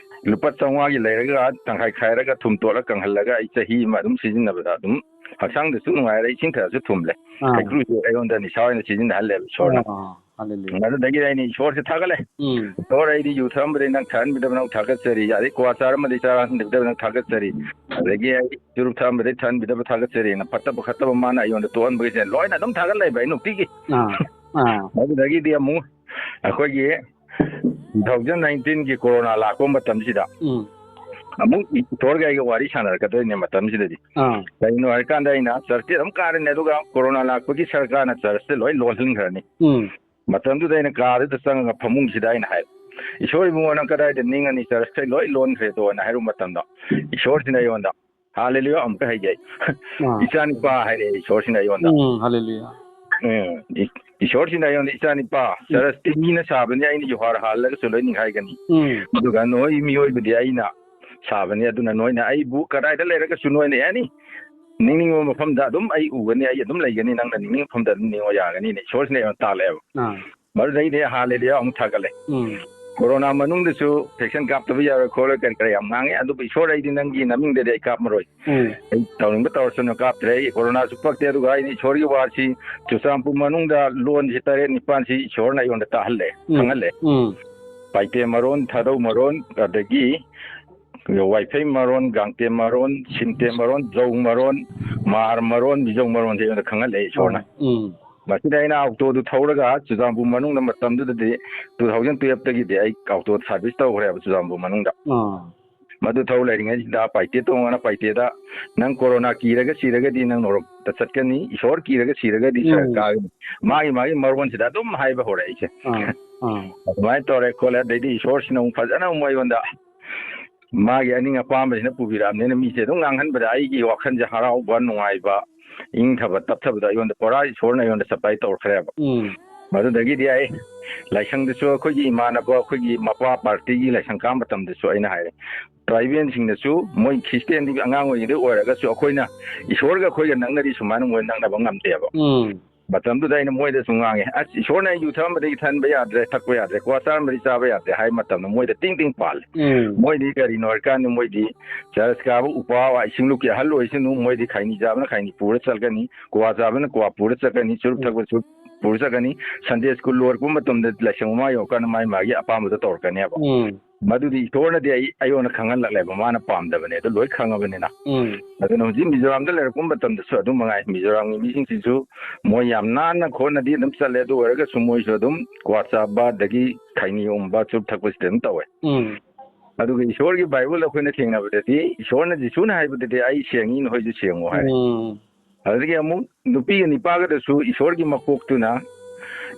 ꯂꯨꯄꯥ ꯆꯥꯝꯃꯉꯥꯒꯤ ꯂꯩꯔꯒ ꯇꯪꯈꯥꯏ ꯈꯥꯏꯔꯒ ꯊꯨꯝ ꯇꯣꯠꯂ ꯀꯪꯍꯜꯂꯒ ꯑꯩ ꯆꯍꯤ ꯑꯃ ꯑꯗꯨꯝ ꯁꯤꯖꯤꯟꯅꯕꯗ ꯑꯗꯨꯝ ꯍꯛꯆꯥꯡꯗꯁꯨ ꯅꯨꯡꯉꯥꯏꯔꯦ, ꯏꯁꯤꯡ ꯊꯛꯑꯁꯨ ꯊꯨꯝꯂꯦ꯫ ꯑꯥ꯫ ꯍꯩꯀ꯭ꯔꯨꯁꯦ ꯑꯩꯉꯣꯟꯗ ꯅꯤꯁꯥ ꯑꯣꯏꯅ ꯁꯤꯖꯤꯟꯅꯍꯜꯂꯦꯕ ꯏꯁꯣꯔꯅ꯫ ꯑꯥ꯫ ꯍꯜꯂꯦꯂꯨꯌꯥ꯫ ꯑꯗꯨꯗꯒꯤ ꯑꯩꯅ ꯏꯁꯣꯔꯁꯦ ꯊꯥꯒꯠꯂꯦ꯫ ꯎꯝ꯫ "ꯏꯁꯣꯔ, ꯑꯩꯗꯤ ꯌꯨ ꯊꯛꯑꯝꯕꯗꯩ ꯅꯪ ꯊꯛꯍꯟꯕꯤꯗꯕ ꯅꯪ ꯊꯥꯒꯠꯆꯔꯤ, ꯑꯗꯩ ꯀ꯭ꯋꯥ ꯆꯥꯔꯝꯕꯗꯩ ꯆꯥꯔꯝꯕꯤꯗꯕ ꯅꯪ ꯊꯥꯒꯠꯆꯔꯤ, ꯑꯗꯒꯤ ꯑꯩ ꯆꯨꯔꯨꯞ ꯊꯛꯑꯝꯕꯗꯩ ꯊꯛꯍꯟꯕꯤꯗꯕ ꯊꯥꯒꯠꯆꯔꯤꯅ" ꯐꯠꯇꯕ ꯐꯠꯇꯕ ꯃꯥꯅ ꯑꯩꯉꯣꯟꯗ ꯇꯣꯛꯍꯟꯕꯒꯤꯁꯦ ꯂꯣꯏꯅ ꯑꯗꯨꯝ ꯊꯥꯒꯠꯂꯦꯕ ꯑꯩ ꯅꯨꯡꯇꯤꯒꯤ꯫ ꯑꯥ, ꯑꯥ꯫ ꯑꯗꯨꯗꯒꯤꯗꯤ ꯑꯃꯨꯛ ꯑꯩꯈꯣꯏꯒꯤ two thousand nineteen ꯒꯤ ꯀꯣꯔꯣꯅꯥ ꯂꯥꯛꯄ ꯃꯇꯝꯁꯤꯗ ꯎꯝ꯫ ꯑꯃꯨꯛ ꯏꯁꯣꯔꯒ ꯑꯩꯒ ꯋꯥꯔꯤ ꯁꯥꯟꯅꯔꯛꯀꯗꯣꯏꯅꯦ ꯃꯇꯝꯁꯤꯗꯗꯤ꯫ ꯑꯥ꯫ ꯀꯩꯅꯣ ꯍꯥꯏꯔꯀꯥꯟꯗ ꯑꯩꯅ ꯆꯔꯆꯇꯤ ꯑꯗꯨꯝ ꯀꯥꯔꯅꯤ, ꯑꯗꯨꯒ ꯀꯣꯔꯣꯅꯥ ꯂꯥꯛꯄꯒꯤ ꯁꯔꯀꯥꯔꯅ ꯆꯔꯆꯁꯦ ꯂꯣꯏ ꯂꯣꯜꯍꯟꯈ꯭ꯔꯅꯤ꯫ ꯎꯝ꯫ ꯃꯇꯝꯗꯨꯗ ꯑꯩꯅ ꯀꯥꯗꯨꯗ ꯆꯪꯉꯒ ꯐꯃꯨꯡꯁꯤꯗ ꯑꯩꯅ ꯍꯥꯏ, "ꯏꯁꯣꯔ ꯏꯕꯨꯡꯉꯣ, ꯅꯪ ꯀꯗꯥꯏꯗ ꯅꯤꯡꯉꯅꯤ? ꯆꯔꯆꯈꯩ ꯂꯣꯏ ꯂꯣꯟꯈ꯭ꯔꯦꯗꯣꯅ" ꯍꯥꯏꯔꯨꯕ ꯃꯇꯝꯗ ꯏꯁꯣꯔꯁꯤꯅ ꯑꯩꯉꯣꯟꯗ, "ꯍꯥꯂꯦꯂꯨꯌꯥ" ꯑꯃꯨꯛꯀ ꯍꯩꯒꯦ ꯑꯩ꯫ ꯑꯥ꯫ "ꯏꯆꯥꯅꯤꯄꯥ" ꯍꯥꯏꯔꯛꯑꯦ ꯏꯁꯣꯔꯁꯤꯅ ꯑꯩꯉꯣꯟꯗ꯫ ꯎꯝ, ꯍꯥꯂꯦꯂꯨꯌꯥ꯫ ꯎꯝ, ꯏ-, ꯏꯁꯣꯔꯁꯤꯅ ꯑꯩꯉꯣꯟꯗ, "ꯏꯆꯥꯅꯤꯄꯥ, ꯎꯝ꯫ ꯆꯔꯆꯇꯤ ꯃꯤꯅ ꯁꯥꯕꯅꯤ, ꯑꯩꯅ ꯌꯨꯍꯥꯔ ꯍꯥꯜꯂꯒꯁꯨ ꯂꯣꯏ ꯅꯤꯡꯈꯥꯏꯒꯅꯤ꯫ ꯎꯝ꯫ ꯑꯗꯨꯒ ꯅꯣꯏ ꯃꯤꯑꯣꯏꯕꯗꯤ ꯑꯩꯅ ꯁꯥꯕꯅꯤ, ꯑꯗꯨꯅ ꯅꯣꯏꯅ ꯑꯩꯕꯨ ꯀꯗꯥꯏꯗ ꯂꯩꯔꯒꯁꯨ ꯅꯣꯏꯅ ꯑꯦꯅꯤ ꯅꯤꯡꯅꯤꯡꯕ ꯃꯐꯝꯗ ꯑꯗꯨꯝ ꯑꯩ ꯎꯒꯅꯤ, ꯑꯩ ꯑꯗꯨꯝ ꯂꯩꯒꯅꯤ, ꯅꯪꯅ ꯅꯤꯡꯅꯤꯡꯕ ꯃꯐꯝꯗ ꯑꯗꯨꯝ ꯅꯤꯡꯉꯣ ꯌꯥꯒꯅꯤꯅ" ꯏꯁꯣꯔꯁꯤꯅ ꯑꯩꯉꯣꯟꯗ ꯇꯥꯛꯂꯛꯑꯦꯕ꯫ ꯑꯥ꯫ ꯃꯗꯨꯗꯩꯗꯤ ꯍꯥꯂꯦꯂꯨꯌꯥ ꯑꯃꯨꯛ ꯊꯥꯒꯠꯂꯦ꯫ ꯎꯝ꯫ ꯀꯣꯔꯣꯅꯥ ꯃꯅꯨꯡꯗꯁꯨ vaccine ꯀꯥꯞꯇꯕ ꯌꯥꯔꯣꯏ ꯈꯣꯠꯂꯣꯏ ꯀꯔꯤ ꯀꯔꯥ ꯌꯥꯝ ꯉꯥꯡꯉꯦ, ꯑꯗꯨꯕꯨ "ꯏꯁꯣꯔ, ꯑꯩꯗꯤ ꯅꯪꯒꯤ ꯅꯃꯤꯡꯗꯗꯤ ꯑꯩ ꯀꯥꯞꯃꯔꯣꯏ꯫ ꯎꯝ꯫ ꯑꯩ ꯇꯧꯅꯤꯡꯕ ꯇꯧꯔꯁꯅꯨ, ꯀꯥꯞꯇ꯭ꯔꯦ, ꯑꯩ ꯀꯣꯔꯣꯅꯥꯁꯨ ꯄꯛꯇꯦ"꯫ ꯑꯗꯨꯒ ꯑꯩꯅ ꯏꯁꯣꯔꯒꯤ ꯋꯥꯁꯤ ꯆꯨꯔꯆꯥꯟꯄꯨꯔ ꯃꯅꯨꯡꯗ ꯂꯣꯟꯁꯤ ꯇꯔꯦꯠ ꯅꯤꯄꯥꯟꯁꯤ ꯏꯁꯣꯔꯅ ꯑꯩꯉꯣꯟꯗ ꯇꯥꯍꯜꯂꯦ, ꯎꯝ꯫ ꯈꯪꯍꯜꯂꯦ꯫ ꯎꯝ꯫ ꯄꯥꯏꯇꯦ ꯃꯔꯣꯟ, ꯊꯥꯗꯧ ꯃꯔꯣꯟ, ꯑꯗꯒꯤ ꯋꯥꯏꯐꯩ ꯃꯔꯣꯟ, ꯒꯥꯡꯇꯦ ꯃꯔꯣꯟ, ꯁꯤꯟꯇꯦ ꯃꯔꯣꯟ, ꯖꯧ ꯃꯔꯣꯟ, ꯃꯥꯔ ꯃꯔꯣꯟ, ꯃꯤꯖꯧ ꯃꯔꯣꯟꯁꯦ ꯑꯩꯉꯣꯟꯗ ꯈꯪꯍꯜꯂꯦ ꯏꯁꯣꯔꯅ꯫ ꯎꯝ꯫ ꯃꯁꯤꯗ ꯑꯩꯅ ꯑꯣꯛꯇꯣꯗꯨ ꯊꯧꯔꯒ ꯆꯨꯔꯆꯥꯟꯄꯨꯔ ꯃꯅꯨꯡꯗ, ꯃꯇꯝꯗꯨꯗꯗꯤ two thousand twelve ꯇꯒꯤꯗꯤ ꯑꯩ ꯑꯣꯛꯇꯣ service ꯇꯧꯈ꯭ꯔꯦꯕ ꯆꯨꯔꯆꯥꯟꯄꯨꯔ ꯃꯅꯨꯡꯗ꯫ ꯑꯥ꯫ ꯃꯗꯨ ꯊꯧ ꯂꯩꯔꯤꯉꯩꯁꯤꯗ ꯄꯥꯏꯇꯦ ꯇꯣꯡꯉꯅ ꯄꯥꯏꯇꯦꯗ, "ꯅꯪ ꯀꯣꯔꯣꯅꯥ ꯀꯤꯔꯒ ꯁꯤꯔꯒꯗꯤ ꯅꯪ ꯅꯣꯔꯣꯛꯇ ꯆꯠꯀꯅꯤ, ꯏꯁꯣꯔ ꯀꯤꯔꯒ ꯁꯤꯔꯒꯗꯤ ꯎꯝ꯫ ꯁꯔꯒ ꯀꯥꯒꯅꯤ"꯫ ꯃꯥꯒꯤ, ꯃꯥꯒꯤ ꯃꯔꯣꯟꯁꯤꯗ ꯑꯗꯨꯝ ꯍꯥꯏꯕ ꯍꯧꯔꯛꯑꯦ ꯑꯩꯁꯦ꯫ ꯑꯥ, ꯑꯥ꯫ ꯑꯗꯨꯃꯥꯏꯅ ꯇꯧꯔꯦ ꯈꯣꯠꯂꯦ꯫ ꯑꯗꯩꯗꯤ ꯏꯁꯣꯔꯁꯤꯅ ꯑꯃꯨꯛ ꯐꯖꯅ ꯑꯃꯨꯛ ꯑꯩꯉꯣꯟꯗ, ꯃꯥꯒꯤ ꯑꯅꯤꯡ ꯑꯄꯥꯝꯕꯁꯤꯅ ꯄꯨꯕꯤꯔꯛꯑꯕꯅꯤꯅ ꯃꯤꯁꯦ ꯑꯗꯨꯝ ꯉꯥꯡꯍꯟꯕꯗ ꯑꯩꯒꯤ ꯋꯥꯈꯜꯁꯦ ꯍꯔꯥꯎꯕ, ꯅꯨꯡꯉꯥꯏꯕ, ꯏꯪꯊꯕ, ꯇꯞꯊꯕꯗꯣ ꯑꯩꯉꯣꯟꯗ ꯄꯨꯔꯥ ꯏꯁꯣꯔꯅ ꯑꯩꯉꯣꯟꯗ supply ꯇꯧꯔꯛꯈ꯭ꯔꯦꯕ꯫ ꯎꯝ꯫ ꯃꯗꯨꯗꯒꯤꯗꯤ ꯑꯩ ꯂꯥꯏꯁꯪꯗꯁꯨ ꯑꯩꯈꯣꯏꯒꯤ ꯏꯃꯥꯟꯅꯕ, ꯑꯩꯈꯣꯏꯒꯤ ꯃꯄꯥ party ꯒꯤ ꯂꯥꯏꯁꯪ ꯀꯥꯕ ꯃꯇꯝꯗꯁꯨ ꯑꯩꯅ ꯍꯥꯏꯔꯦ, tribal ꯁꯤꯡꯅꯁꯨ ꯃꯣꯏ ꯈ꯭ꯔꯤꯁꯇꯤꯌꯥꯟꯗꯤ ꯑꯉꯥꯡ ꯑꯣꯏꯔꯤꯉꯩꯗꯩ ꯑꯣꯏꯔꯒꯁꯨ ꯑꯩꯈꯣꯏꯅ ꯏꯁꯣꯔꯒ ꯑꯩꯈꯣꯏꯒ ꯅꯛꯅꯔꯤ ꯁꯨꯃꯥꯏꯅ ꯃꯣꯏ ꯅꯛꯅꯕ ꯉꯝꯗꯦꯕ꯫ ꯎꯝ꯫ ꯃꯇꯝꯗꯨꯗ ꯑꯩꯅ ꯃꯣꯏꯗꯁꯨ ꯉꯥꯡꯉꯦ, "ꯑꯁ, ꯏꯁꯣꯔꯅ ꯑꯩ ꯌꯨ ꯊꯛꯑꯝꯕꯗꯒꯤ ꯊꯛꯍꯟꯕ ꯌꯥꯗ꯭ꯔꯦ, ꯊꯛꯄ ꯌꯥꯗ꯭ꯔꯦ, ꯀ꯭ꯋꯥ ꯆꯥꯔꯝꯕꯗꯒꯤ ꯆꯥꯕ ꯌꯥꯗ꯭ꯔꯦ" ꯍꯥꯏꯕ ꯃꯇꯝꯗ ꯃꯣꯏꯗ ꯇꯤꯡ ꯇꯤꯡ ꯄꯥꯜꯂꯦ꯫ ꯎꯝ꯫ ꯃꯣꯏꯗꯤ ꯀꯔꯤꯅꯣ ꯍꯥꯏꯔꯀꯥꯟꯗ ꯃꯣꯏꯗꯤ ꯆꯔꯆ ꯀꯥꯕ ꯎꯄꯥ ꯋꯥ ꯏꯁꯤꯡ ꯂꯨꯞꯀꯤ ꯑꯍꯜ ꯑꯣꯏꯁꯅꯨ, ꯃꯣꯏꯗꯤ ꯈꯩꯅꯤ ꯆꯥꯕꯅ ꯈꯩꯅꯤ ꯄꯨꯔ ꯆꯠꯀꯅꯤ, ꯀ꯭ꯋꯥ ꯆꯥꯕꯅ ꯀ꯭ꯋꯥ ꯄꯨꯔ ꯆꯠꯀꯅꯤ, ꯆꯨꯔꯨꯞ ꯎꯝ꯫ ꯊꯛꯄ ꯆꯨꯔꯨꯞ ꯄꯨꯔ ꯆꯠꯀꯅꯤ꯫ ꯁꯟꯗꯦ ꯁ꯭ꯀꯨꯜ ꯂꯣꯏꯔꯛꯄ ꯃꯇꯝꯗ ꯂꯥꯏꯁꯪ ꯃꯃꯥꯡ ꯌꯧꯔꯀꯥꯟꯗ ꯃꯥꯏ ꯃꯥꯒꯤ ꯑꯄꯥꯝꯕꯗꯣ ꯇꯧꯔꯛꯀꯅꯦꯕ꯫ ꯎꯝ꯫ ꯃꯗꯨꯗꯤ ꯏꯁꯣꯔꯅꯗꯤ ꯑꯩ, ꯑꯩꯉꯣꯟꯗ ꯈꯪꯍꯜꯂꯛꯂꯦꯕ, ꯃꯥꯅ ꯄꯥꯝꯗꯕꯅꯦ ꯑꯗꯣ ꯂꯣꯏ ꯈꯪꯉꯕꯅꯤꯅ꯫ ꯎꯝ꯫ ꯑꯗꯨꯅ ꯍꯧꯖꯤꯛ ꯃꯤꯖꯣꯔꯥꯝꯗ ꯂꯩꯔꯛꯄ ꯃꯇꯝꯗꯁꯨ ꯑꯗꯨꯝ ꯃꯉꯥꯏ, ꯃꯤꯖꯣꯔꯥꯝꯒꯤ ꯃꯤꯁꯤꯡꯁꯤꯁꯨ ꯃꯣꯏ ꯌꯥꯝ ꯅꯥꯟꯅ ꯈꯣꯠꯅꯗꯤ ꯑꯗꯨꯝ ꯆꯠꯂꯦ, ꯑꯗꯨ ꯑꯣꯏꯔꯒꯁꯨ ꯃꯣꯏꯁꯨ ꯑꯗꯨꯝ ꯀ꯭ꯋꯥ ꯆꯥꯕ ꯑꯗꯒꯤ ꯈꯩꯅꯤ ꯎꯝꯕ, ꯆꯨꯔꯨꯞ ꯊꯛꯄꯁꯤꯗꯤ ꯑꯗꯨꯝ ꯇꯧꯋꯦ꯫ ꯎꯝ꯫ ꯑꯗꯨꯒ ꯏꯁꯣꯔꯒꯤ ꯕꯥꯏꯕꯜ ꯑꯩꯈꯣꯏꯅ ꯊꯦꯡꯅꯕꯗꯗꯤ ꯏꯁꯣꯔꯅ, ꯖꯤꯁꯨꯅ ꯍꯥꯏꯕꯗꯗꯤ "ꯑꯩ ꯁꯦꯡꯉꯤ, ꯅꯈꯣꯏꯁꯨ ꯁꯦꯡꯉꯨ" ꯍꯥꯏꯔꯦ꯫ ꯎꯝ꯫ ꯑꯗꯨꯗꯒꯤ ꯑꯃꯨꯛ ꯅꯨꯄꯤꯒ ꯅꯤꯄꯥꯒꯗꯁꯨ ꯏꯁꯣꯔꯒꯤ ꯃꯀꯣꯛꯇꯨꯅ,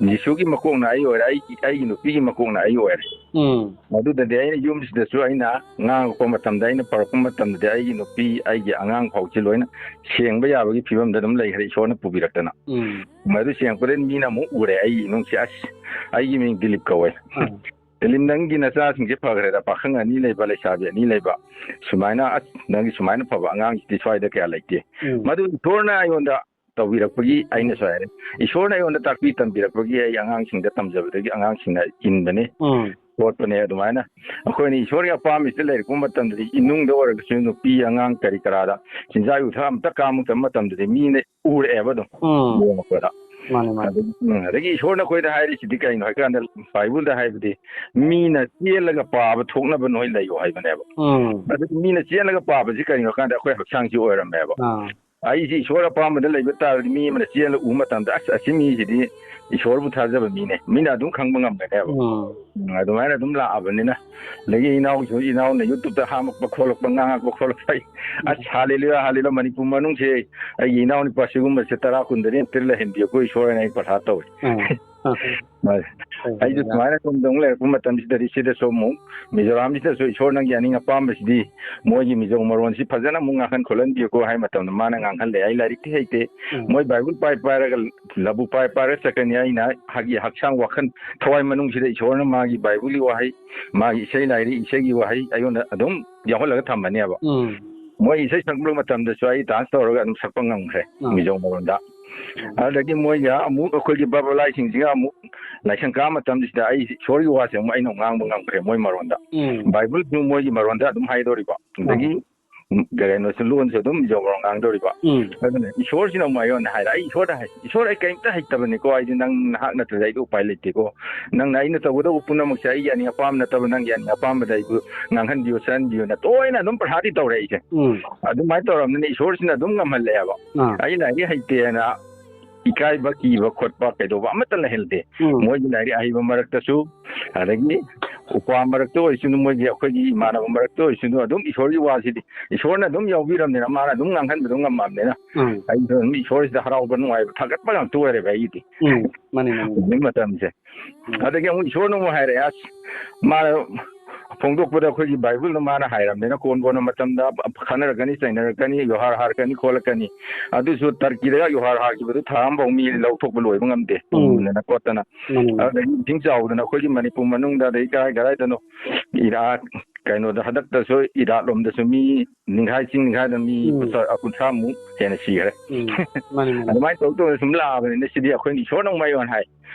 ꯖꯤꯁꯨꯒꯤ ꯃꯀꯣꯛꯅ ꯑꯩ ꯑꯣꯏꯔꯦ, ꯑꯩꯒꯤ, ꯑꯩꯒꯤ ꯅꯨꯄꯤꯒꯤ ꯃꯀꯣꯛꯅ ꯑꯩ ꯑꯣꯏꯔꯦ꯫ ꯎꯝ꯫ ꯑꯗꯨꯗꯗꯤ ꯑꯩꯅ ꯌꯨꯝꯁꯤꯗꯁꯨ ꯑꯩꯅ ꯉꯥꯡꯉꯛꯄ ꯃꯇꯝꯗ, ꯑꯩꯅ ꯄꯔꯛꯄ ꯃꯇꯝꯗꯗꯤ ꯑꯩꯒꯤ ꯅꯨꯄꯤ, ꯑꯩꯒꯤ ꯑꯉꯥꯡ ꯐꯥꯎꯁꯤ ꯂꯣꯏꯅ ꯁꯦꯡꯕ ꯌꯥꯕꯒꯤ ꯐꯤꯕꯝꯗ ꯑꯗꯨꯝ ꯂꯩꯈ꯭ꯔꯦ, ꯏꯁꯣꯔꯅ ꯄꯨꯕꯤꯔꯛꯇꯅ꯫ ꯎꯝ꯫ ꯃꯗꯨ ꯁꯦꯡꯉꯛꯄꯗꯒꯤ ꯃꯤꯅ ꯑꯃꯨꯛ ꯎꯔꯦ ꯑꯩꯒꯤ ꯏꯃꯨꯡꯁꯦ, "ꯑꯁ, ꯑꯩꯒꯤ ꯃꯤꯡ ꯗꯤꯂꯤꯞ ꯀꯧꯋꯦ꯫ ꯑꯥ꯫ ꯗꯤꯂꯤꯞ, ꯅꯪꯒꯤ ꯅꯆꯥꯁꯤꯡꯁꯦ ꯐꯈ꯭ꯔꯦꯗ, ꯄꯥꯈꯪ ꯑꯅꯤ ꯂꯩꯕ, ꯂꯩꯁꯥꯕꯤ ꯑꯅꯤ ꯂꯩꯕ, ꯁꯨꯃꯥꯏꯅ, ꯑꯁ, ꯅꯪꯒꯤ ꯁꯨꯃꯥꯏꯅ ꯐꯕ ꯑꯉꯥꯡꯁꯤꯗꯤ ꯁ꯭ꯋꯥꯏꯗ ꯀꯌꯥ ꯂꯩꯇꯦ"꯫ ꯎꯝ꯫ ꯃꯗꯨ ꯏꯁꯣꯔꯅ ꯑꯩꯉꯣꯟꯗ ꯇꯧꯕꯤꯔꯛꯄꯒꯤ ꯑꯩꯅꯁꯨ ꯍꯥꯏꯔꯦ, ꯏꯁꯣꯔꯅ ꯑꯩꯉꯣꯟꯗ ꯇꯥꯛꯄꯤ ꯇꯝꯕꯤꯔꯛꯄꯒꯤ ꯑꯩ ꯑꯉꯥꯡꯁꯤꯡꯗ ꯇꯝꯖꯕꯗꯒꯤ ꯑꯉꯥꯡꯁꯤꯡꯅ ꯏꯟꯕꯅꯤ, ꯎꯝ꯫ ꯍꯣꯠꯄꯅꯦ꯫ ꯑꯗꯨꯃꯥꯏꯅ ꯑꯩꯈꯣꯏꯅ ꯏꯁꯣꯔꯒꯤ ꯑꯄꯥꯝꯕꯁꯤꯗ ꯂꯩꯔꯛꯄ ꯃꯇꯝꯗꯗꯤ ꯏꯃꯨꯡꯗ ꯑꯣꯏꯔꯒꯁꯨ ꯅꯨꯄꯤ ꯑꯉꯥꯡ ꯀꯔꯤ ꯀꯔꯥꯗ ꯆꯤꯟꯖꯥꯛ ꯌꯨꯊꯛ ꯑꯝꯇ ꯀꯥꯃꯛꯇꯕ ꯃꯇꯝꯗꯗꯤ ꯃꯤꯅ ꯎꯔꯛꯑꯦꯕ ꯑꯗꯨꯝ ꯎꯝ꯫ ꯌꯦꯡꯉꯛꯄꯗ꯫ ꯃꯥꯅꯦ, ꯃꯥꯅꯦ꯫ ꯑꯗꯨ, ꯎꯝ, ꯑꯗꯒꯤ ꯏꯁꯣꯔꯅ ꯑꯩꯈꯣꯏꯗ ꯍꯥꯏꯔꯤꯁꯤꯗꯤ ꯀꯩꯅꯣ ꯍꯥꯏꯀꯥꯟꯗ, ꯕꯥꯏꯕꯜꯗ ꯍꯥꯏꯕꯗꯤ ꯃꯤꯅ ꯆꯦꯜꯂꯒ ꯄꯥꯕ ꯊꯣꯛꯅꯕ ꯅꯣꯏ ꯂꯩꯌꯣ ꯍꯥꯏꯕꯅꯦꯕ꯫ ꯎꯝ꯫ ꯑꯗꯨ ꯃꯤꯅ ꯆꯦꯜꯂꯒ ꯄꯥꯕꯁꯤ ꯀꯩꯅꯣ ꯍꯥꯏꯀꯥꯟꯗ ꯑꯩꯈꯣꯏ ꯍꯛꯆꯥꯡꯁꯤ ꯑꯣꯏꯔꯝꯃꯦꯕ꯫ ꯑꯥ꯫ ꯑꯩꯁꯤ ꯏꯁꯣꯔ ꯑꯄꯥꯝꯕꯗ ꯂꯩꯕ ꯇꯥꯔꯗꯤ ꯃꯤ ꯑꯃꯅ ꯆꯦꯜꯂ ꯎꯕ ꯃꯇꯝꯗ, "ꯑꯁ, ꯑꯁꯤ ꯃꯤꯁꯤꯗꯤ ꯏꯁꯣꯔꯕꯨ ꯊꯥꯖꯕ ꯃꯤꯅꯦ", ꯃꯤꯅ ꯑꯗꯨꯝ ꯈꯪꯕ ꯉꯝꯒꯅꯦꯕ꯫ ꯎꯝ꯫ ꯎꯝ, ꯑꯗꯨꯃꯥꯏꯅ ꯑꯗꯨꯝ ꯂꯥꯛꯑꯕꯅꯤꯅ꯫ ꯑꯗꯒꯤ ꯏꯅꯥꯎꯁꯨ, ꯏꯅꯥꯎꯅ YouTube-ꯇ ꯍꯥꯝꯃꯛꯄ ꯈꯣꯠꯂꯛꯄ, ꯉꯥꯡꯉꯛꯄ ꯈꯣꯠꯂꯛꯄ, ꯑꯩ, "ꯑꯁ, ꯍꯥꯂꯦꯂꯨꯌꯥ, ꯍꯥꯂꯦꯂꯨꯌꯥ, ꯃꯅꯤꯄꯨꯔ ꯃꯅꯨꯡꯁꯦ ꯑꯩꯒꯤ ꯏꯅꯥꯎ ꯅꯨꯄꯥ ꯁꯤꯒꯨꯝꯕꯁꯦ ꯇꯔꯥ ꯀꯨꯟꯗꯗꯤ ꯑꯝꯇ ꯂꯩꯍꯟꯕꯤꯌꯨꯀꯣ ꯏꯁꯣꯔ" ꯍꯥꯏꯅ ꯑꯩ ꯄ꯭ꯔꯊꯥ ꯇꯧꯋꯦ꯫ ꯎꯝ꯫ ꯍꯣꯏ꯫ ꯑꯩꯁꯨ ꯁꯨꯃꯥꯏꯅ ꯁꯨꯝ ꯇꯧ ꯂꯩꯔꯛꯄ ꯃꯇꯝꯁꯤꯗꯗꯤ ꯁꯤꯗꯁꯨ ꯑꯃꯨꯛ ꯃꯤꯖꯣꯔꯥꯝꯁꯤꯗꯁꯨ ꯏꯁꯣꯔ ꯅꯪꯒꯤ ꯑꯅꯤꯡ ꯑꯄꯥꯝꯕꯁꯤꯗꯤ ꯃꯣꯏꯒꯤ ꯃꯤꯖꯣ ꯃꯔꯣꯟꯁꯤ ꯐꯖꯅ ꯑꯃꯨꯛ ꯉꯥꯡꯍꯟ ꯈꯣꯠꯍꯟꯕꯤꯌꯨꯀꯣ ꯍꯥꯏ ꯃꯇꯝꯗ ꯃꯥꯅ ꯉꯥꯡꯍꯜꯂꯦ꯫ ꯑꯩ ꯂꯥꯏꯔꯤꯛꯇꯤ ꯍꯩꯇꯦ꯫ ꯎꯝ꯫ ꯃꯣꯏ ꯕꯥꯏꯕꯜ ꯄꯥꯏ ꯄꯥꯏꯔꯒ, ꯂꯕꯨꯛ ꯄꯥꯏ ꯄꯥꯏꯔꯒ ꯆꯠꯀꯅꯤ꯫ ꯑꯩꯅ ꯍꯥꯏꯒꯤ ꯍꯛꯆꯥꯡ, ꯋꯥꯈꯜ, ꯊꯋꯥꯏ ꯃꯅꯨꯡꯁꯤꯗ ꯏꯁꯣꯔꯅ ꯃꯥꯒꯤ ꯕꯥꯏꯕꯜꯒꯤ ꯋꯥꯍꯩ, ꯃꯥꯒꯤ ꯏꯁꯩ ꯂꯥꯏꯔꯤ, ꯏꯁꯩꯒꯤ ꯋꯥꯍꯩ ꯑꯩꯉꯣꯟꯗ ꯑꯗꯨꯝ ꯌꯥꯎꯍꯜꯂꯒ ꯊꯝꯃꯅꯦꯕ꯫ ꯎꯝ꯫ ꯃꯣꯏ ꯏꯁꯩ ꯁꯛꯄ ꯃꯇꯝꯗꯁꯨ ꯑꯩ dance ꯇꯧꯔꯒ ꯑꯗꯨꯝ ꯁꯛꯄ ꯉꯝꯈ꯭ꯔꯦ, ꯑꯥ꯫ ꯃꯤꯖꯣ ꯃꯔꯣꯟꯗ꯫ ꯎꯝ꯫ ꯑꯗꯨꯗꯒꯤ ꯃꯣꯏꯒ ꯑꯃꯨꯛ ꯑꯩꯈꯣꯏꯒꯤ ꯕꯥꯕꯥꯂꯥꯏꯁꯤꯡꯁꯤꯒ ꯑꯃꯨꯛ ꯂꯥꯏꯁꯪ ꯀꯥꯕ ꯃꯇꯝꯁꯤꯗ ꯑꯩ ꯏꯁꯣꯔꯒꯤ ꯋꯥꯁꯦ ꯑꯃꯨꯛ ꯑꯩꯅ ꯉꯥꯡꯕ ꯉꯝꯈ꯭ꯔꯦ ꯃꯣꯏ ꯃꯔꯣꯟꯗ꯫ ꯎꯝ꯫ ꯕꯥꯏꯕꯜꯁꯨ ꯃꯣꯏꯒꯤ ꯃꯔꯣꯟꯗ ꯑꯗꯨꯝ ꯍꯥꯏꯗꯣꯔꯤꯕ꯫ ꯑꯗꯒꯤ ꯎꯝ꯫ ꯎꯝ, ꯀꯩꯅꯣꯁꯨ, ꯂꯣꯟꯁꯨ ꯑꯗꯨꯝ ꯖꯣꯕꯣꯔꯣ ꯉꯥꯡꯗꯧꯔꯤꯕ꯫ ꯎꯝ ꯑꯗꯨꯅ ꯏꯁꯣꯔꯁꯤꯅ ꯑꯃꯨꯛ ꯑꯩꯉꯣꯟꯗ ꯍꯥꯏꯔꯦ, ꯑꯩ ꯏꯁꯣꯔꯗ ꯍꯥꯏ, "ꯏꯁꯣꯔ, ꯑꯩ ꯀꯔꯤꯝꯇ ꯍꯩꯇꯕꯅꯤꯀꯣ, ꯑꯩꯗꯤ ꯅꯪ, ꯅꯍꯥꯛ ꯅꯠꯇ꯭ꯔꯗꯤ ꯑꯩꯗꯤ ꯎꯄꯥꯏ ꯂꯩꯇꯦꯀꯣ, ꯅꯪꯅ ꯑꯩꯅ ꯇꯧꯒꯗꯧꯕ ꯄꯨꯝꯅꯃꯛꯁꯦ ꯑꯩꯒꯤ ꯑꯅꯤꯡ ꯑꯄꯥꯝꯕ ꯅꯠꯇꯕ ꯅꯪꯒꯤ ꯑꯅꯤꯡ ꯑꯄꯥꯝꯕꯗ ꯑꯩꯕꯨ ꯉꯥꯡꯍꯟꯕꯤꯌꯨ, ꯆꯠꯍꯟꯕꯤꯌꯨꯅ" ꯇꯣꯏꯅ ꯑꯗꯨꯝ ꯄ꯭ꯔꯊꯥꯗꯤ ꯇꯧꯔꯦ ꯑꯩꯁꯦ꯫ ꯎꯝ ꯑꯗꯨꯃꯥꯏꯅ ꯇꯧꯔꯕꯅꯤꯅ ꯏꯁꯣꯔꯁꯤꯅ ꯑꯗꯨꯝ ꯉꯝꯍꯜꯂꯛꯑꯦꯕ꯫ ꯑꯥ ꯑꯩ ꯂꯥꯏꯔꯤꯛ ꯍꯩꯇꯦꯅ ꯏꯀꯥꯏꯕ, ꯀꯤꯕ ꯈꯣꯠꯄ ꯀꯩꯗꯧꯕ ꯑꯃꯠꯇ ꯂꯩꯍꯟꯗꯦ꯫ ꯎꯝ ꯃꯣꯏꯒꯤ ꯂꯥꯏꯔꯤꯛ ꯑꯍꯩꯕ ꯃꯔꯛꯇꯁꯨ, ꯑꯗꯒꯤ ꯎꯄꯥ ꯃꯔꯛꯇ ꯑꯣꯏꯁꯅꯨ, ꯃꯣꯏꯒꯤ, ꯑꯩꯈꯣꯏꯒꯤ ꯏꯃꯥꯟꯅꯕ ꯃꯔꯛꯇ ꯑꯣꯏꯁꯅꯨ, ꯑꯗꯨꯝ ꯏꯁꯣꯔꯒꯤ ꯋꯥꯁꯤꯗꯤ ꯏꯁꯣꯔꯅ ꯑꯗꯨꯝ ꯌꯥꯎꯕꯤꯔꯕꯅꯤꯅ, ꯃꯥꯅ ꯑꯗꯨꯝ ꯉꯥꯡꯍꯟꯕꯗꯣ ꯉꯝꯃꯕꯅꯤꯅ, ꯎꯝ ꯑꯩꯁꯨ ꯑꯗꯨꯝ ꯏꯁꯣꯔꯁꯤꯗ ꯍꯔꯥꯎꯕ, ꯅꯨꯡꯉꯥꯏꯕ, ꯊꯥꯒꯠꯄ ꯉꯥꯛꯇ ꯑꯣꯏꯔꯦꯕ ꯑꯩꯒꯤꯗꯤ꯫ ꯎꯝ ꯃꯥꯅꯤ ꯃꯥꯅꯤ ꯍꯧꯖꯤꯛ ꯃꯇꯝꯁꯦ꯫ ꯎꯝ ꯑꯗꯒꯤ ꯑꯃꯨꯛ ꯏꯁꯣꯔꯅ ꯑꯃꯨꯛ ꯍꯥꯏꯔꯛꯑꯦ, ꯑꯁ, ꯃꯥꯅ ꯐꯣꯡꯗꯣꯛꯄꯗ ꯑꯩꯈꯣꯏꯒꯤ ꯕꯥꯏꯕꯜꯗ ꯃꯥꯅ ꯍꯥꯏꯔꯕꯅꯤꯅ, ꯀꯣꯟ ꯀꯣꯟꯅ ꯃꯇꯝꯗ ꯈꯟꯅꯔꯛꯀꯅꯤ, ꯆꯩꯅꯔꯛꯀꯅꯤ, ꯌꯣꯍꯥꯔ ꯍꯥꯔꯛꯀꯅꯤ, ꯈꯣꯠꯂꯛꯀꯅꯤ꯫ ꯑꯗꯨꯁꯨ ꯇꯔꯀꯤꯗꯒ ꯌꯣꯍꯥꯔ ꯍꯥꯔꯈꯤꯕꯗꯨ ꯊꯥ ꯑꯃꯐꯥꯎ ꯃꯤ ꯂꯧꯊꯣꯛꯄ ꯂꯣꯏꯕ ꯉꯝꯗꯦ, ꯎꯝ ꯄꯨꯝꯗꯅ ꯈꯣꯠꯇꯅ꯫ ꯃꯥꯅꯤ ꯃꯥꯅꯤ ꯑꯗꯨꯗꯒꯤ ꯏꯁꯤꯡ ꯆꯥꯎꯗꯅ ꯑꯩꯈꯣꯏꯒꯤ ꯃꯅꯤꯄꯨꯔ ꯃꯅꯨꯡꯗ, ꯑꯗꯩ ꯀꯔꯥꯏ ꯀꯔꯥꯏꯗꯅꯣ, ꯏꯔꯥꯛ, ꯀꯩꯅꯣꯗ, ꯍꯟꯗꯛꯇꯁꯨ ꯏꯔꯥꯠ ꯂꯣꯝꯗꯁꯨ ꯃꯤ ꯅꯤꯡꯈꯥꯏ, ꯆꯤꯡ ꯅꯤꯡꯈꯥꯏꯗꯅ ꯃꯤ ꯎꯝ ꯀꯨꯟꯊ꯭ꯔꯥ, ꯀꯨꯟꯊ꯭ꯔꯥꯃꯨꯛ ꯍꯦꯟꯅ ꯁꯤꯈ꯭ꯔꯦ꯫ ꯎꯝ ꯃꯥꯅꯤ ꯃꯥꯅꯤ ꯑꯗꯨꯃꯥꯏꯅ ꯇꯧ ꯇꯧꯅ ꯁꯨꯝ ꯂꯥꯛꯑꯕꯅꯤꯅ, ꯁꯤꯗꯤ ꯑꯩꯈꯣꯏꯅ ꯏꯁꯣꯔꯅ ꯑꯃꯨꯛ ꯃꯥꯏꯌꯣꯟ ꯍꯥꯏ꯫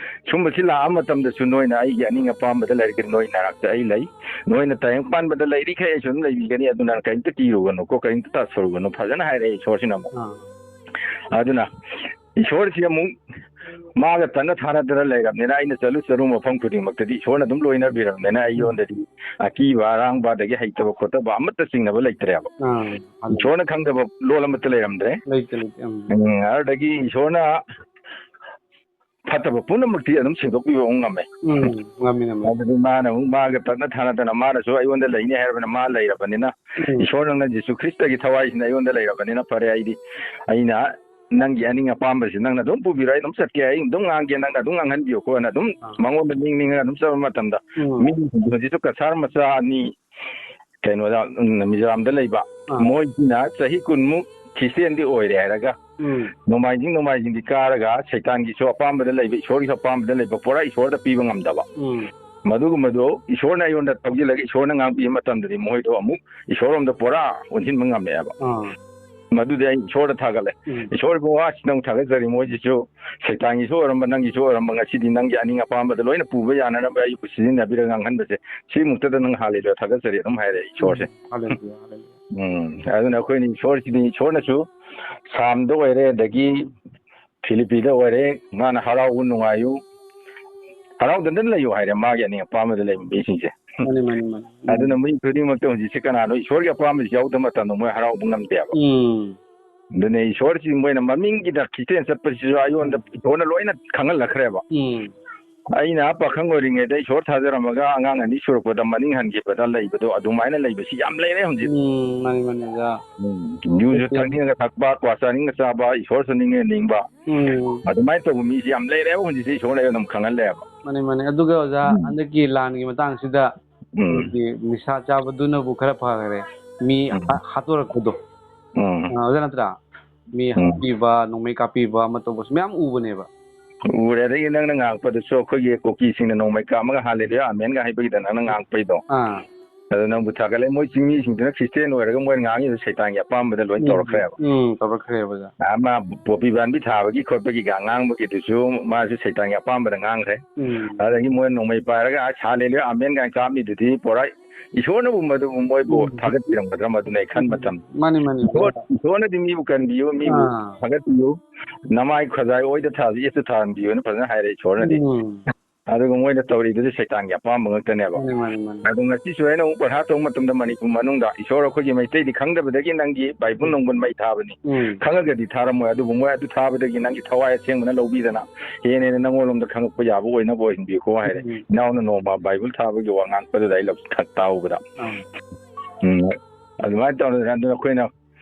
ꯁꯨꯝꯕꯁꯤ ꯂꯥꯛꯑ ꯃꯇꯝꯗꯁꯨ ꯅꯣꯏꯅ ꯑꯩꯒꯤ ꯑꯅꯤꯡ ꯑꯄꯥꯝꯕꯗ ꯂꯩꯔꯒꯗꯤ ꯅꯣꯏ ꯅꯥꯔꯛꯇ ꯑꯩ ꯂꯩ꯫ ꯅꯣꯏꯅ ꯇꯥꯏꯕꯪ ꯄꯥꯟꯕꯗ ꯂꯩꯔꯤꯈꯩ ꯑꯩꯁꯨ ꯑꯗꯨꯝ ꯂꯩꯕꯤꯒꯅꯤ꯫ ꯑꯗꯨꯅ ꯀꯔꯤꯝꯇ ꯀꯤꯔꯨꯒꯅꯨꯀꯣ, ꯀꯔꯤꯝꯇ ꯇꯥꯁꯔꯨꯒꯅꯨ, ꯐꯖꯅ ꯍꯥꯏꯔꯛꯑꯦ ꯏꯁꯣꯔꯁꯤꯅ ꯑꯃꯨꯛ꯫ ꯑꯥ ꯑꯗꯨꯅ ꯏꯁꯣꯔꯁꯤ ꯑꯃꯨꯛ ꯃꯥꯒ ꯇꯠꯅ ꯊꯥꯅꯗꯅ ꯂꯩꯔꯕꯅꯤꯅ, ꯑꯩꯅ ꯆꯠꯂꯨ ꯆꯠꯂꯨ ꯃꯐꯝ ꯈꯨꯗꯤꯡꯃꯛꯇꯗꯤ ꯏꯁꯣꯔꯅ ꯑꯗꯨꯝ ꯂꯣꯏꯅꯕꯤꯔꯕꯅꯤꯅ, ꯑꯩꯉꯣꯟꯗꯗꯤ ꯑꯀꯤꯕ ꯑꯔꯥꯡꯕ ꯑꯗꯒꯤ ꯍꯩꯇꯕ ꯈꯣꯠꯇꯕ ꯑꯃꯠꯇ ꯆꯤꯡꯅꯕ ꯂꯩꯇ꯭ꯔꯦꯕ꯫ ꯑꯥ ꯏꯁꯣꯔꯅ ꯈꯪꯗꯕ ꯂꯣꯜ ꯑꯃꯠꯇ ꯂꯩꯔꯝꯗ꯭ꯔꯦ꯫ ꯂꯩꯇꯦ ꯂꯩꯇꯦ ꯎꯝ ꯎꯝ, ꯑꯗꯨꯗꯒꯤ ꯏꯁꯣꯔꯅ ꯐꯠꯇꯕ ꯄꯨꯝꯅꯃꯛꯇꯤ ꯑꯗꯨꯝ ꯁꯦꯡꯗꯣꯛꯄꯤꯕ ꯑꯃꯨꯛ ꯉꯝꯃꯦ꯫ ꯎꯝ ꯉꯝꯃꯤ ꯉꯝꯃꯤ ꯑꯗꯨꯗꯤ ꯃꯥꯅ ꯑꯃꯨꯛ ꯃꯥꯒ ꯇꯠꯅ ꯊꯥꯅꯗꯅ, ꯃꯥꯅꯁꯨ ꯑꯩꯉꯣꯟꯗ ꯂꯩꯅꯤ ꯍꯥꯏꯔꯕꯅꯤꯅ, ꯃꯥ ꯂꯩꯔꯕꯅꯤꯅ, ꯎꯝ ꯏꯁꯣꯔ ꯅꯪꯅ ꯖꯤꯁꯨ ꯈ꯭ꯔꯤꯁꯇꯒꯤ ꯊꯋꯥꯏꯁꯤꯅ ꯑꯩꯉꯣꯟꯗ ꯂꯩꯔꯕꯅꯤꯅ, ꯐꯔꯦ, ꯑꯩꯗꯤ ꯑꯩꯅ ꯅꯪꯒꯤ ꯑꯅꯤꯡ ꯑꯄꯥꯝꯕꯁꯤ ꯅꯪꯅ ꯑꯗꯨꯝ ꯄꯨꯕꯤꯔꯣ, ꯑꯩ ꯑꯗꯨꯝ ꯆꯠꯀꯦ, ꯑꯩ ꯑꯗꯨꯝ ꯉꯥꯡꯒꯦ, ꯅꯪꯅ ꯑꯗꯨꯝ ꯉꯥꯡꯍꯟꯕꯤꯌꯨꯀꯣꯅ ꯑꯗꯨꯝ ꯑꯥ ꯃꯉꯣꯟꯗ ꯅꯤꯡ ꯅꯤꯡꯉꯒ ꯑꯗꯨꯝ ꯆꯠꯄ ꯃꯇꯝꯗ, ꯎꯝ ꯃꯤ ꯍꯧꯖꯤꯛꯁꯨ ꯀꯁꯥꯔ ꯃꯆꯥ ꯑꯅꯤ ꯀꯩꯅꯣꯗ, ꯎꯝ, ꯃꯤꯖꯣꯔꯥꯝꯗ ꯂꯩꯕ, ꯑꯥ ꯃꯣꯏꯁꯤꯅ ꯆꯍꯤ ꯀꯨꯟꯃꯨꯛ ꯈ꯭ꯔꯤꯁꯇꯦꯟꯗꯤ ꯑꯣꯏꯔꯦ ꯍꯥꯏꯔꯒ, ꯎꯝ ꯅꯣꯡꯃꯥꯏꯖꯤꯡ ꯅꯣꯡꯃꯥꯏꯖꯤꯡꯗꯤ ꯀꯥꯔꯒ ꯁꯩꯇꯥꯟꯒꯤꯁꯨ ꯑꯄꯥꯝꯕꯗ ꯂꯩꯕ, ꯏꯁꯣꯔꯒꯤꯁꯨ ꯑꯄꯥꯝꯕꯗ ꯂꯩꯕ ꯄꯨꯔꯥ ꯏꯁꯣꯔꯗ ꯄꯤꯕ ꯉꯝꯗꯕ, ꯎꯝ ꯃꯗꯨꯒꯨꯝꯕꯗꯣ ꯏꯁꯣꯔꯅ ꯑꯩꯉꯣꯟꯗ ꯊꯧꯖꯤꯜꯂꯒ ꯏꯁꯣꯔꯅ ꯉꯥꯡꯕꯤꯕ ꯃꯇꯝꯗꯗꯤ ꯃꯈꯣꯏꯗꯣ ꯑꯃꯨꯛ ꯏꯁꯣꯔꯔꯣꯝꯗ ꯄꯨꯔꯥ ꯑꯣꯟꯁꯤꯟꯕ ꯉꯝꯃꯛꯑꯦꯕ꯫ ꯑꯥ ꯃꯗꯨꯗꯤ ꯑꯩ ꯏꯁꯣꯔꯗ ꯊꯥꯒꯠꯂꯦ꯫ ꯎꯝ ꯏꯁꯣꯔ ꯏꯕꯨꯡꯉꯣ, ꯑꯁ, ꯅꯪ ꯊꯥꯒꯠꯆꯔꯤ, ꯃꯣꯏꯁꯤꯁꯨ ꯁꯩꯇꯥꯟꯒꯤꯁꯨ ꯑꯣꯏꯔꯝꯕ, ꯅꯪꯒꯤꯁꯨ ꯑꯣꯏꯔꯝꯕ, ꯉꯁꯤꯗꯤ ꯅꯪꯒꯤ ꯑꯅꯤꯡ ꯑꯄꯥꯝꯕꯗ ꯂꯣꯏꯅ ꯄꯨꯕ ꯌꯥꯅꯅꯕ ꯑꯩꯕꯨ ꯁꯤꯖꯤꯟꯅꯕꯤꯔꯒ ꯉꯥꯡꯍꯟꯕꯁꯦ, ꯁꯤꯃꯨꯛꯇꯗ ꯅꯪ ꯍꯥꯂꯦꯂꯨꯌꯥ ꯊꯥꯒꯠꯆꯔꯤ ꯑꯗꯨꯝ ꯍꯥꯏꯔꯦ ꯏꯁꯣꯔꯁꯦ꯫ ꯍꯥꯂꯦꯂꯨꯌꯥ ꯍꯥꯂꯦꯂꯨꯌꯥ ꯎꯝ, ꯑꯗꯨꯅ ꯑꯩꯈꯣꯏꯅ ꯏꯁꯣꯔꯁꯤꯗꯤ, ꯏꯁꯣꯔꯅꯁꯨ ꯁꯥꯝꯗ ꯑꯣꯏꯔꯦ, ꯑꯗꯒꯤ ꯐꯤꯂꯤꯄꯤꯗ ꯑꯣꯏꯔꯦ, ꯃꯥꯅ "ꯍꯔꯥꯎꯕ ꯅꯨꯡꯉꯥꯏꯌꯨ, ꯍꯔꯥꯎꯗꯅ ꯂꯩꯌꯨ" ꯍꯥꯏꯔꯦ ꯃꯥꯒꯤ ꯑꯅꯤꯡ ꯑꯄꯥꯝꯕꯗ ꯂꯩꯕ ꯃꯤꯁꯤꯡꯁꯦ꯫ ꯃꯥꯅꯤ, ꯃꯥꯅꯤ, ꯃꯥꯅꯤ꯫ ꯎꯝ꯫ ꯑꯗꯨꯅ ꯃꯤ ꯈꯨꯗꯤꯡꯃꯛꯇ ꯍꯧꯖꯤꯛꯁꯦ ꯀꯅꯥꯅꯣ ꯏꯁꯣꯔꯒꯤ ꯑꯄꯥꯝꯕꯁꯤ ꯌꯥꯎꯗꯕ ꯃꯇꯝꯗ ꯃꯣꯏ ꯍꯔꯥꯎꯕ ꯉꯝꯗꯦꯕ꯫ ꯎꯝ꯫ ꯑꯗꯨꯅ ꯏꯁꯣꯔꯁꯤ ꯃꯣꯏꯅ ꯃꯃꯤꯡꯒꯤꯗ ꯈ꯭ꯔꯤꯁꯇꯦꯟ ꯆꯠꯄꯁꯤꯁꯨ ꯑꯩꯉꯣꯟꯗ ꯎꯝ꯫ ꯏꯁꯣꯔꯅ ꯂꯣꯏꯅ ꯈꯪꯍꯜꯂꯛꯈ꯭ꯔꯦꯕ꯫ ꯎꯝ꯫ ꯑꯩꯅ ꯑꯥ ꯄꯥꯈꯪ ꯑꯣꯏꯔꯤꯉꯩꯗ ꯏꯁꯣꯔ ꯊꯥꯖꯔꯝꯃꯒ ꯑꯉꯥꯡ ꯑꯅꯤ ꯁꯨꯔꯛꯄꯗ ꯃꯅꯤꯡ ꯍꯟꯈꯤꯕꯗ ꯂꯩꯕꯗꯣ ꯑꯗꯨꯃꯥꯏꯅ ꯂꯩꯕꯁꯤ ꯌꯥꯝ ꯂꯩꯔꯦ ꯍꯧꯖꯤꯛ꯫ ꯎꯝ, ꯃꯥꯅꯤ, ꯃꯥꯅꯤ, ꯑꯣꯖꯥ꯫ ꯎꯝ, ꯌꯨꯁꯨ ꯑꯗꯨ ꯊꯛꯅꯤꯡꯉꯒ ꯊꯛꯄ, ꯀ꯭ꯋꯥ ꯆꯥꯅꯤꯡꯉ ꯆꯥꯕ, ꯏꯁꯣꯔ ꯆꯠꯅꯤꯡꯉꯦ ꯅꯤꯡꯕ꯫ ꯎꯝ꯫ ꯑꯗꯨꯃꯥꯏꯅ ꯇꯧꯕ ꯃꯤꯁꯤ ꯌꯥꯝ ꯂꯩꯔꯦꯕ ꯍꯧꯖꯤꯛꯁꯦ, ꯏꯁꯣꯔꯅ ꯑꯗꯨꯝ ꯈꯪꯍꯜꯂꯦꯕ꯫ ꯃꯥꯅꯤ, ꯃꯥꯅꯤ꯫ ꯑꯗꯨꯒ ꯑꯣꯖꯥ, ꯎꯝ꯫ ꯍꯟꯗꯛꯀꯤ ꯂꯥꯟꯒꯤ ꯃꯇꯥꯡꯁꯤꯗ ꯎꯝ꯫ ꯑꯩꯈꯣꯏꯒꯤ ꯅꯤꯁꯥ ꯆꯥꯕꯗꯨꯅꯕꯨ ꯈꯔ ꯐꯈꯔꯦ꯫ ꯃꯤ ꯎꯝ꯫ ꯍꯥ-, ꯍꯥꯠꯇꯣꯔꯛꯄꯗꯣ꯫ ꯎꯝ꯫ ꯑ, ꯑꯣꯖꯥ ꯅꯠꯇ꯭ꯔꯥ? ꯃꯤ ꯎꯝ꯫ ꯍꯥꯠꯄꯤꯕ, ꯅꯣꯡꯃꯩ ꯀꯥꯞꯄꯤꯕ, ꯑꯃ ꯇꯧꯕꯁꯨ ꯃꯌꯥꯝ ꯎꯕꯅꯦꯕ꯫ ꯎꯔꯦ꯫ ꯑꯗꯒꯤ ꯅꯪꯅ ꯉꯥꯡꯉꯛꯄꯗꯁꯨ ꯑꯩꯈꯣꯏꯒꯤ ꯀꯨꯀꯤꯁꯤꯡꯅ ꯅꯣꯡꯃꯩ ꯀꯥꯞꯄꯒ "ꯍꯥꯂꯦꯂꯨꯌꯥ, ꯑꯥꯃꯦꯟꯒ" ꯍꯥꯏꯕꯒꯤꯗ ꯅꯪꯅ ꯉꯥꯡꯉꯛꯄꯩꯗꯣ꯫ ꯑꯥ꯫ ꯑꯗꯨ ꯅꯪꯕꯨ ꯊꯥꯒꯠꯂꯦ꯫ ꯃꯣꯏ ꯆꯤꯡꯃꯤꯁꯤꯡꯗꯨꯅ ꯈ꯭ꯔꯤꯁꯇꯦꯟ ꯑꯣꯏꯔꯒ ꯃꯣꯏꯅ ꯉꯥꯡꯉꯤꯗꯣ ꯁꯩꯇꯥꯟꯒꯤ ꯑꯄꯥꯝꯕꯗ ꯂꯣꯏ ꯎꯝ, ꯇꯧꯔꯛꯈ꯭ꯔꯦꯕ꯫ ꯎꯝ, ꯇꯧꯔꯛꯈ꯭ꯔꯦꯕ ꯑꯣꯖꯥ꯫ ꯑꯃ ꯄꯣꯄꯤ ꯄꯥꯝꯕꯤ ꯊꯥꯕꯒꯤ ꯈꯣꯠꯄꯒꯤꯒ ꯉꯥꯡꯕꯒꯤꯗꯨꯁꯨ ꯃꯥꯁꯨ ꯁꯩꯇꯥꯟꯒꯤ ꯑꯄꯥꯝꯕꯗ ꯉꯥꯡꯈ꯭ꯔꯦ꯫ ꯎꯝ꯫ ꯑꯗꯒꯤ ꯃꯣꯏ ꯅꯣꯡꯃꯩ ꯄꯥꯏꯔꯒ ꯑꯁ "ꯍꯥꯂꯦꯂꯨꯌꯥ, ꯑꯥꯃꯦꯟ" ꯀꯥꯏꯅ ꯀꯥꯞꯂꯤꯗꯨꯗꯤ ꯄꯨꯔꯥ ꯏꯁꯣꯔꯅꯕꯨ ꯃꯗꯨꯕꯨ ꯃꯣꯏꯕꯨ ꯎꯝ꯫ ꯊꯥꯒꯠꯄꯤꯔꯝꯒꯗ꯭ꯔꯥ ꯃꯗꯨꯅ ꯑꯩ ꯈꯟ ꯎꯝ꯫ ꯃꯇꯝ꯫ ꯃꯥꯅꯤ, ꯃꯥꯅꯤ꯫ ꯏꯁꯣꯔ, ꯏꯁꯣꯔꯅꯗꯤ ꯃꯤꯕꯨ ꯀꯟꯕꯤꯌꯨ, ꯃꯤꯕꯨ ꯑꯥ꯫ ꯊꯥꯒꯠꯄꯤꯌꯨ, "ꯅꯃꯥꯏ ꯈꯖꯥꯏ ꯑꯣꯏꯗ ꯊꯥꯁꯨ ꯌꯦꯠꯇ ꯊꯥꯍꯟꯕꯤꯌꯨꯅ" ꯐꯖꯅ ꯍꯥꯏꯔꯦ ꯏꯁꯣꯔꯅꯗꯤ꯫ ꯎꯝ꯫ ꯑꯗꯨꯒ ꯃꯣꯏꯅ ꯇꯧꯔꯤꯗꯨꯗꯤ ꯁꯩꯇꯥꯟꯒꯤ ꯑꯄꯥꯝꯕ ꯉꯛꯇꯅꯦꯕ꯫ ꯃꯥꯅꯤ, ꯃꯥꯅꯤ, ꯃꯥꯅꯤ꯫ ꯑꯗꯣ ꯉꯁꯤꯁꯨ ꯑꯩꯅ ꯑꯃꯨꯛ ꯄꯔꯥ ꯇꯧꯕ ꯃꯇꯝꯗ ꯃꯅꯤꯄꯨꯔ ꯃꯅꯨꯡꯗ ꯏꯁꯣꯔ ꯑꯩꯈꯣꯏꯒꯤ ꯃꯩꯇꯩꯗꯤ ꯈꯪꯗꯕꯗꯒꯤ ꯅꯪꯒꯤ ꯕꯥꯏꯕꯜ ꯎꯝ꯫ ꯅꯨꯡꯕꯨꯜ ꯃꯩ ꯊꯥꯕꯅꯤ꯫ ꯎꯝ꯫ ꯈꯪꯉꯒꯗꯤ ꯊꯥꯔꯝꯃꯣꯏ, ꯑꯗꯨꯕꯨ ꯃꯣꯏ ꯑꯗꯨ ꯊꯥꯕꯗꯒꯤ ꯅꯪꯒꯤ ꯊꯋꯥꯏ ꯑꯁꯦꯡꯕꯅ ꯂꯧꯕꯤꯗꯅ ꯍꯦꯟꯅ ꯍꯦꯟꯅ ꯅꯪꯉꯣꯟꯂꯣꯝꯗ ꯈꯪꯉꯛꯄ ꯌꯥꯕ ꯑꯣꯏꯅꯕ ꯑꯣꯏꯍꯟꯕꯤꯌꯨꯀꯣ ꯍꯥꯏꯔꯦ꯫ ꯎꯝ꯫ ꯏꯅꯥꯎꯅ ꯅꯣꯡꯃ ꯕꯥꯏꯕꯜ ꯊꯥꯕꯒꯤ ꯋꯥ ꯉꯥꯡꯉꯛꯄꯗꯨꯗ ꯑꯩ ꯂꯧ-, ꯇꯥꯍꯧꯕꯗ꯫ ꯑꯥ꯫ ꯎꯝ꯫ ꯑꯗꯨꯃꯥꯏꯅ ꯇꯧꯗꯅ ꯑꯗꯨꯅ ꯑꯩꯈꯣꯏꯅ,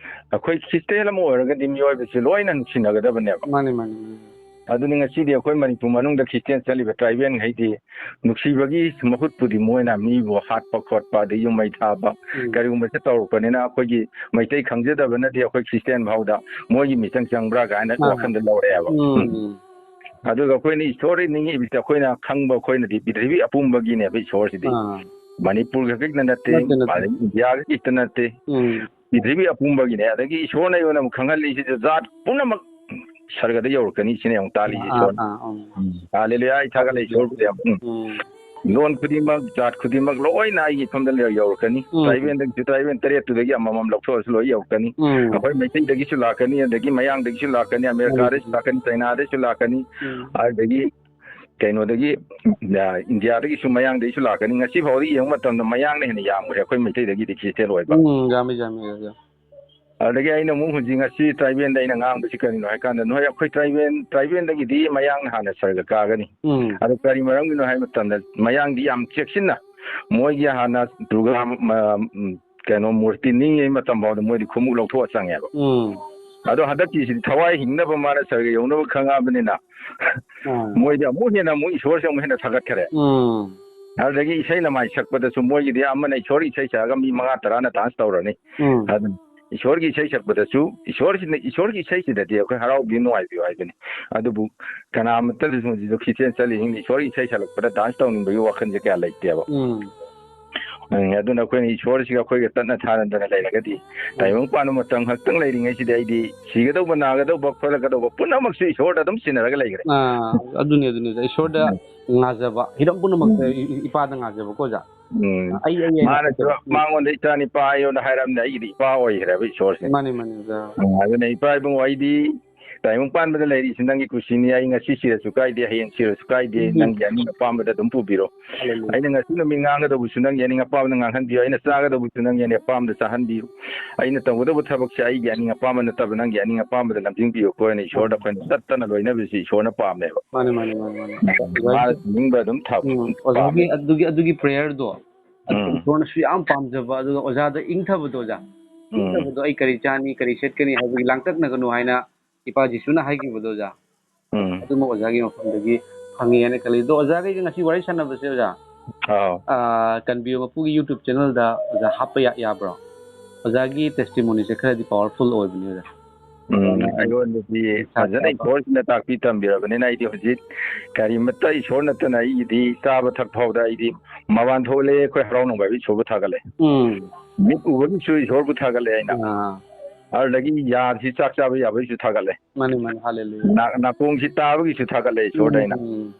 ꯑꯩꯈꯣꯏ ꯈ꯭ꯔꯤꯁꯇꯦꯟ ꯑꯃ ꯑꯣꯏꯔꯒꯗꯤ ꯃꯤꯑꯣꯏꯕꯁꯤ ꯂꯣꯏꯅ ꯅꯨꯡꯁꯤꯅꯒꯗꯕꯅꯦꯕ꯫ ꯃꯥꯅꯤ, ꯃꯥꯅꯤ, ꯃꯥꯅꯤ꯫ ꯑꯗꯨꯅꯤ ꯉꯁꯤꯗꯤ ꯑꯩꯈꯣꯏ ꯃꯅꯤꯄꯨꯔ ꯃꯅꯨꯡꯗ ꯈ꯭ꯔꯤꯁꯇꯦꯟ ꯆꯠꯂꯤꯕ ꯇ꯭ꯔꯥꯏꯕꯦꯜꯈꯩꯗꯤ ꯅꯨꯡꯁꯤꯕꯒꯤ ꯃꯍꯨꯠꯄꯨꯗꯤ ꯃꯣꯏꯅ ꯃꯤꯕꯨ ꯍꯥꯠꯄ ꯈꯣꯠꯄ ꯑꯗꯩ ꯌꯨꯝ ꯃꯩ ꯊꯥꯕ ꯎꯝ꯫ ꯀꯔꯤꯒꯨꯝꯕꯁꯦ ꯇꯧꯔꯛꯄꯅꯤꯅ ꯑꯩꯈꯣꯏꯒꯤ ꯃꯩꯇꯩ ꯈꯪꯖꯗꯕꯅꯗꯤ ꯑꯩꯈꯣꯏ ꯈ꯭ꯔꯤꯁꯇꯦꯟ ꯐꯥꯎꯗ ꯃꯣꯏꯒꯤ ꯃꯤꯆꯪ ꯆꯪꯕ꯭ꯔꯥ ꯀꯥꯏꯅ ꯑꯥ꯫ ꯋꯥꯈꯜꯗ ꯂꯧꯔꯛꯑꯦꯕ꯫ ꯎꯝ, ꯎꯝ꯫ ꯎꯝ꯫ ꯑꯗꯨꯒ ꯑꯩꯈꯣꯏꯅ ꯏꯁꯣꯔ ꯅꯤꯡꯉꯤꯕꯁꯦ ꯑꯩꯈꯣꯏꯅ ꯈꯪꯕ ꯑꯩꯈꯣꯏꯅꯗꯤ ꯄ꯭ꯔꯤꯊꯤꯕꯤ ꯑꯄꯨꯝꯕꯒꯤꯅꯦꯕ ꯏꯁꯣꯔꯁꯤꯗꯤ꯫ ꯑꯥ꯫ ꯃꯅꯤꯄꯨꯔ ꯈꯛꯇ ꯅꯠꯇꯦ, ꯅꯠꯇꯦ, ꯅꯠꯇꯦ꯫ ꯑꯗꯒꯤ ꯏꯟꯗꯤꯌꯥ ꯈꯛꯇ ꯅꯠꯇꯦ꯫ ꯎꯝ꯫ ꯄ꯭ꯔꯤꯊꯤꯕꯤ ꯑꯄꯨꯝꯕꯒꯤꯅꯦ꯫ ꯑꯗꯒꯤ ꯏꯁꯣꯔꯅ ꯑꯩꯉꯣꯟꯗ ꯑꯃꯨꯛ ꯈꯪꯍꯜꯂꯤꯁꯤꯗꯤ ꯖꯥꯠ ꯄꯨꯝꯅꯃꯛ ꯁꯔꯒꯗ ꯌꯧꯔꯛꯀꯅꯤ ꯁꯤꯅꯦ ꯑꯃꯨꯛ ꯇꯥꯜꯂꯤꯁꯦ ꯑꯥ, ꯏꯁꯣꯔꯅ꯫ ꯑꯥ, ꯎꯝ꯫ ꯍꯥꯂꯦꯂꯨꯌꯥ, ꯑꯩ ꯊꯥꯒꯠꯂꯦ ꯏꯁꯣꯔꯕꯨꯗꯤ ꯌꯥꯝ꯫ ꯎꯝ꯫ ꯎꯝ꯫ ꯂꯣꯟ ꯈꯨꯗꯤꯡꯃꯛ, ꯖꯥꯠ ꯈꯨꯗꯤꯡꯃꯛ ꯂꯣꯏꯅ ꯑꯩꯒꯤ ꯏꯐꯝꯗ ꯂꯩ-, ꯌꯧꯔꯛꯀꯅꯤ꯫ ꯎꯝ꯫ ꯇ꯭ꯔꯥꯏꯕꯦꯜꯗꯒꯤꯁꯨ, ꯇ꯭ꯔꯥꯏꯕꯦꯜ ꯇꯔꯦꯠꯇꯨꯗꯒꯤ ꯑꯃꯃꯝ ꯂꯧꯊꯣꯛꯑꯁꯨ ꯂꯣꯏ ꯌꯧꯔꯛꯀꯅꯤ꯫ ꯎꯝ꯫ ꯑꯩꯈꯣꯏ ꯃꯩꯇꯩꯗꯒꯤꯁꯨ ꯂꯥꯛꯀꯅꯤ, ꯑꯗꯒꯤ ꯃꯌꯥꯡꯗꯒꯤꯁꯨ ꯂꯥꯛꯀꯅꯤ, ꯑꯃꯦꯔꯤꯀꯥꯗꯒꯤꯁꯨ ꯎꯝ꯫ ꯂꯥꯛꯀꯅꯤ, ꯆꯩꯅꯥꯗꯒꯤꯁꯨ ꯂꯥꯛꯀꯅꯤ, ꯎꯝ꯫ ꯑꯗꯒꯤ ꯀꯩꯅꯣꯗꯒꯤ, ꯑ, ꯏꯟꯗꯤꯌꯥꯗꯒꯤꯁꯨ ꯃꯌꯥꯡꯗꯒꯤꯁꯨ ꯂꯥꯛꯀꯅꯤ꯫ ꯉꯁꯤ ꯐꯥꯎꯗ ꯌꯦꯡꯕ ꯃꯇꯝꯗ ꯃꯌꯥꯡꯅ ꯍꯦꯟꯅ ꯌꯥꯝꯈ꯭ꯔꯦ ꯑꯩꯈꯣꯏ ꯃꯩꯇꯩꯗꯒꯤꯗꯤ ꯈ꯭ꯔꯤꯁꯇꯦꯟ ꯑꯣꯏꯕ꯫ ꯎꯝ, ꯌꯥꯝꯃꯤ, ꯌꯥꯝꯃꯤ, ꯌꯥꯝꯃꯤ꯫ ꯑꯗꯒꯤ ꯑꯩꯅ ꯑꯃꯨꯛ ꯍꯧꯖꯤꯛ ꯉꯁꯤ ꯇ꯭ꯔꯥꯏꯕꯦꯜꯗ ꯑꯩꯅ ꯉꯥꯡꯕꯁꯤ ꯀꯔꯤꯅꯣ ꯍꯥꯏ ꯀꯥꯟꯗ, ꯅꯣꯏ ꯑꯩꯈꯣꯏ ꯇ꯭ꯔꯥꯏꯕꯦꯜ, ꯇ꯭ꯔꯥꯏꯕꯦꯜꯗꯒꯤꯗꯤ ꯃꯌꯥꯡꯅ ꯍꯥꯟꯅ ꯁꯔꯒ ꯀꯥꯒꯅꯤ꯫ ꯎꯝ꯫ ꯑꯗꯨ ꯀꯔꯤ ꯃꯔꯝꯒꯤꯅꯣ ꯍꯥꯏꯕ ꯃꯇꯝꯗ, ꯃꯌꯥꯡꯗꯤ ꯌꯥꯝ ꯆꯦꯛꯁꯤꯟꯅ, ꯃꯣꯏꯒꯤ ꯍꯥꯟꯅ ꯗꯨꯔꯒꯥ, ꯃ-, ꯎꯝ, ꯀꯩꯅꯣ, ꯃꯨꯔꯇꯤ ꯅꯤꯡꯉꯤꯉꯩ ꯃꯇꯝ ꯐꯥꯎꯗ ꯃꯣꯏꯗꯤ ꯈꯣꯡꯎꯞ ꯂꯧꯊꯣꯛꯑ ꯆꯪꯉꯦꯕ꯫ ꯎꯝ꯫ ꯑꯗꯣ ꯍꯟꯗꯛꯀꯤꯁꯤꯗꯤ ꯊꯋꯥꯏ ꯍꯤꯡꯅꯕ ꯃꯥꯅ ꯁꯔꯒ ꯌꯧꯅꯕ ꯈꯪꯉꯛꯑꯕꯅꯤꯅ, ꯎꯝ꯫ ꯃꯣꯏꯗꯤ ꯑꯃꯨꯛ ꯍꯦꯟꯅ ꯑꯃꯨꯛ ꯏꯁꯣꯔꯁꯦ ꯑꯃꯨꯛ ꯍꯦꯟꯅ ꯊꯥꯒꯠꯈꯔꯦ꯫ ꯎꯝ꯫ ꯑꯗꯨꯗꯒꯤ ꯏꯁꯩ ꯅꯃꯥꯏ ꯁꯛꯄꯗꯁꯨ ꯃꯣꯏꯒꯤꯗꯤ ꯑꯃꯅ ꯏꯁꯣꯔꯒꯤ ꯏꯁꯩ ꯁꯛꯑꯒ ꯃꯤ ꯃꯉꯥ ꯇꯔꯥꯅ ꯗꯥꯟꯁ ꯇꯧꯔꯅꯤ꯫ ꯎꯝ꯫ ꯑꯗꯨ ꯏꯁꯣꯔꯒꯤ ꯏꯁꯩ ꯁꯛꯄꯗꯁꯨ, ꯏꯁꯣꯔꯁꯤꯅ, ꯏꯁꯣꯔꯒꯤ ꯏꯁꯩꯁꯤꯗꯗꯤ ꯑꯩꯈꯣꯏ ꯍꯔꯥꯎꯕꯤꯌꯨ, ꯅꯨꯡꯉꯥꯏꯕꯤꯌꯨ ꯍꯥꯏꯕꯅꯤ꯫ ꯑꯗꯨꯕꯨ ꯀꯅꯥꯃꯠꯇꯁꯨ ꯍꯧꯖꯤꯛꯁꯨ ꯈ꯭ꯔꯤꯁꯇꯤꯌꯥꯟ ꯆꯠꯂꯤꯁꯤꯡꯗꯤ ꯏꯁꯣꯔꯒꯤ ꯏꯁꯩ ꯁꯛꯂꯛꯄꯗ ꯗꯥꯟꯁ ꯇꯧꯅꯤꯡꯕꯒꯤ ꯋꯥꯈꯜꯁꯦ ꯀꯌꯥ ꯂꯩꯇꯦꯕ꯫ ꯎꯝ꯫ ꯎꯝ, ꯑꯗꯨꯅ ꯑꯩꯈꯣꯏꯅ ꯏꯁꯣꯔꯁꯤꯒ ꯑꯩꯈꯣꯏꯒ ꯇꯠꯅ ꯊꯥꯅꯗꯅ ꯂꯩꯔꯒꯗꯤ, ꯎꯝ꯫ ꯇꯥꯏꯕꯪ ꯄꯥꯟꯕ ꯃꯇꯝ ꯈꯛꯇꯪ ꯂꯩꯔꯤꯉꯩꯁꯤꯗ ꯑꯩꯗꯤ ꯁꯤꯒꯗꯧꯕ, ꯅꯥꯒꯗꯧꯕ, ꯈꯣꯠꯂꯛꯀꯗꯧꯕ ꯄꯨꯝꯅꯃꯛꯁꯨ ꯏꯁꯣꯔꯗ ꯑꯗꯨꯝ ꯁꯤꯟꯅꯔꯒ ꯂꯩꯈ꯭ꯔꯦ꯫ ꯑꯥ, ꯑꯗꯨꯅꯤ, ꯑꯗꯨꯅꯤ, ꯑꯣꯖꯥ꯫ ꯏꯁꯣꯔꯗ ꯎꯝ꯫ ꯉꯥꯖꯕ, ꯍꯤꯔꯝ ꯄꯨꯝꯅꯃꯛꯇ ꯎꯝ꯫ ꯏ-, ꯏ-, ꯏꯄꯥꯗ ꯉꯥꯖꯕꯀꯣ, ꯑꯣꯖꯥ꯫ ꯎꯝ꯫ ꯑꯩ, ꯑꯩ, ꯑꯩ ꯃꯥꯅꯁꯨ ꯅꯠꯇꯦ꯫ ꯃꯉꯣꯟꯗ "ꯏꯆꯥ ꯅꯤꯄꯥ" ꯍꯥꯏꯌꯣꯅ ꯍꯥꯏꯔꯝꯅꯦ, ꯑꯩꯒꯤꯗꯤ ꯏꯄꯥ ꯑꯣꯏꯈ꯭ꯔꯦꯕ ꯏꯁꯣꯔꯁꯦ꯫ ꯃꯥꯅꯤ, ꯃꯥꯅꯤ, ꯑꯣꯖꯥ꯫ ꯎꯝ, ꯑꯗꯨꯅ ꯏꯄꯥ ꯏꯕꯨꯡꯉꯣ, ꯑꯩꯗꯤ ꯇꯥꯏꯕꯪ ꯄꯥꯟꯕꯗ ꯂꯩꯔꯤꯁꯤ ꯅꯪꯒꯤ ꯀꯨꯁꯤꯅꯤ, ꯑꯩ ꯉꯁꯤ ꯁꯤꯔꯁꯨ ꯀꯥꯏꯗꯦ, ꯍꯌꯦꯡ ꯁꯤꯔꯁꯨ ꯀꯥꯏꯗꯦ, ꯎꯝ꯫ ꯅꯪꯒꯤ ꯑꯅꯤꯡ ꯑꯄꯥꯝꯕꯗ ꯑꯗꯨꯝ ꯄꯨꯕꯤꯔꯣ꯫ ꯍꯜꯂꯦꯂꯨꯌꯥ꯫ ꯑꯩꯅ ꯉꯁꯤ ꯅꯨꯃꯤꯠ ꯉꯥꯡꯒꯗꯧꯕꯁꯨ ꯅꯪꯒꯤ ꯑꯅꯤꯡ ꯑꯄꯥꯝꯕꯗ ꯉꯥꯡꯍꯟꯕꯤꯌꯨ, ꯑꯩꯅ ꯆꯥꯒꯗꯧꯕꯁꯨ ꯅꯪꯒꯤ ꯑꯅꯤꯡ ꯑꯄꯥꯝꯕꯗ ꯆꯥꯍꯟꯕꯤꯌꯨ, ꯑꯩꯅ ꯇꯧꯒꯗꯧꯕ ꯊꯕꯛꯁꯦ ꯑꯩꯒꯤ ꯑꯅꯤꯡ ꯑꯄꯥꯝꯕ ꯅꯠꯇꯕ ꯅꯪꯒꯤ ꯑꯅꯤꯡ ꯑꯄꯥꯝꯕꯗ ꯂꯝꯖꯤꯡꯕꯤꯌꯨꯀꯣ ꯍꯥꯏꯅ ꯏꯁꯣꯔꯗ ꯑꯩꯈꯣꯏꯅ ꯇꯠꯇꯅ ꯂꯣꯏꯅꯕꯁꯤ ꯏꯁꯣꯔꯅ ꯄꯥꯝꯃꯦꯕ꯫ ꯃꯥꯅꯦ, ꯃꯥꯅꯦ, ꯃꯥꯅꯦ, ꯃꯥꯅꯦ꯫ ꯃꯥꯅ ꯄꯤꯅꯤꯡꯕ ꯑꯗꯨꯝ ꯊ-, ꯎꯝ, ꯄꯥꯝꯃꯦ꯫ ꯑꯣꯖꯥꯒꯤ ꯑꯗꯨꯒꯤ, ꯑꯗꯨꯒꯤ prayerꯗꯣ, ꯑꯗꯨ ꯎꯝ꯫ ꯏꯁꯣꯔꯅꯁꯨ ꯌꯥꯝ ꯄꯥꯝꯖꯕ, ꯑꯗꯨꯒ ꯑꯣꯖꯥꯗ ꯏꯪꯊꯕꯗꯣ, ꯑꯣꯖꯥ꯫ ꯎꯝ꯫ ꯏꯪꯊꯕꯗꯣ, "ꯑꯩ ꯀꯔꯤ ꯆꯥꯅꯤ, ꯀꯔꯤ ꯁꯦꯠꯀꯅꯤ ꯍꯥꯏꯕꯒꯤ ꯂꯥꯡꯇꯛꯅꯒꯅꯨ" ꯍꯥꯏꯅ ꯏꯄꯥ ꯖꯤꯁꯨꯅ ꯍꯥꯏꯈꯤꯕꯗꯣ, ꯑꯣꯖꯥ꯫ ꯎꯝ꯫ ꯑꯗꯨꯃ ꯑꯣꯖꯥꯒꯤ ꯃꯐꯝꯗꯒꯤ ꯐꯪꯉꯦ ꯍꯥꯏꯅ ꯈꯜꯂꯤ꯫ ꯑꯗꯣ ꯑꯣꯖꯥꯒ ꯑꯩꯒ ꯉꯁꯤ ꯋꯥꯔꯤ ꯁꯥꯟꯅꯕꯁꯦ, ꯑꯣꯖꯥ, ꯑꯥꯎ꯫ ꯑꯥ, ꯀꯟꯕꯤꯌꯣ ꯃꯄꯨꯒꯤ YouTube channelꯗ, ꯑꯣꯖꯥ, ꯍꯥꯞꯄ ꯌꯥ-, ꯌꯥꯕ꯭ꯔꯣ? ꯑꯣꯖꯥꯒꯤ testimonyꯁꯦ ꯈꯔꯗꯤ powerful ꯑꯣꯏꯕꯅꯦ, ꯑꯣꯖꯥ꯫ ꯎꯝ, ꯑꯩꯉꯣꯟꯗꯗꯤ ꯏꯁꯥ ꯐꯖꯅ ꯆꯥꯕ꯫ ꯏꯁꯣꯔꯁꯤꯅ ꯇꯥꯛꯄꯤ ꯇꯝꯕꯤꯔꯕꯅꯤꯅ ꯑꯩꯗꯤ ꯍꯧꯖꯤꯛ ꯀꯔꯤꯃꯠꯇ ꯏꯁꯣꯔ ꯅꯠꯇꯅ ꯑꯩꯒꯤꯗꯤ ꯆꯥꯕ ꯊꯛ ꯐꯥꯎꯗ ꯑꯩꯗꯤ ꯃꯄꯥꯟ ꯊꯣꯛꯂꯦ, ꯑꯩꯈꯣꯏ ꯍꯔꯥꯎ ꯅꯨꯡꯉꯥꯏꯕ ꯏꯁꯣꯔꯕꯨ ꯊꯥꯒꯠꯂꯦ꯫ ꯎꯝ꯫ ꯃꯤꯠ ꯎꯕꯒꯤꯁꯨ ꯏꯁꯣꯔꯕꯨ ꯊꯥꯒꯠꯂꯦ ꯑꯩꯅ꯫ ꯑꯥ꯫ ꯑꯗꯨꯗꯒꯤ ꯌꯥꯁꯤ ꯆꯥꯛ ꯆꯥꯕ ꯌꯥꯕꯒꯤꯁꯨ ꯊꯥꯒꯠꯂꯦ꯫ ꯃꯥꯅꯤ, ꯃꯥꯅꯤ, ꯍꯥꯂꯦꯂꯨꯌꯥ꯫ ꯅꯥ-, ꯅꯥꯀꯣꯡꯁꯤ ꯇꯥꯕꯒꯤꯁꯨ ꯊꯥꯒꯠꯂꯦ ꯏꯁꯣꯔꯗ ꯑꯩꯅ꯫ ꯎꯝ, ꯎꯝ꯫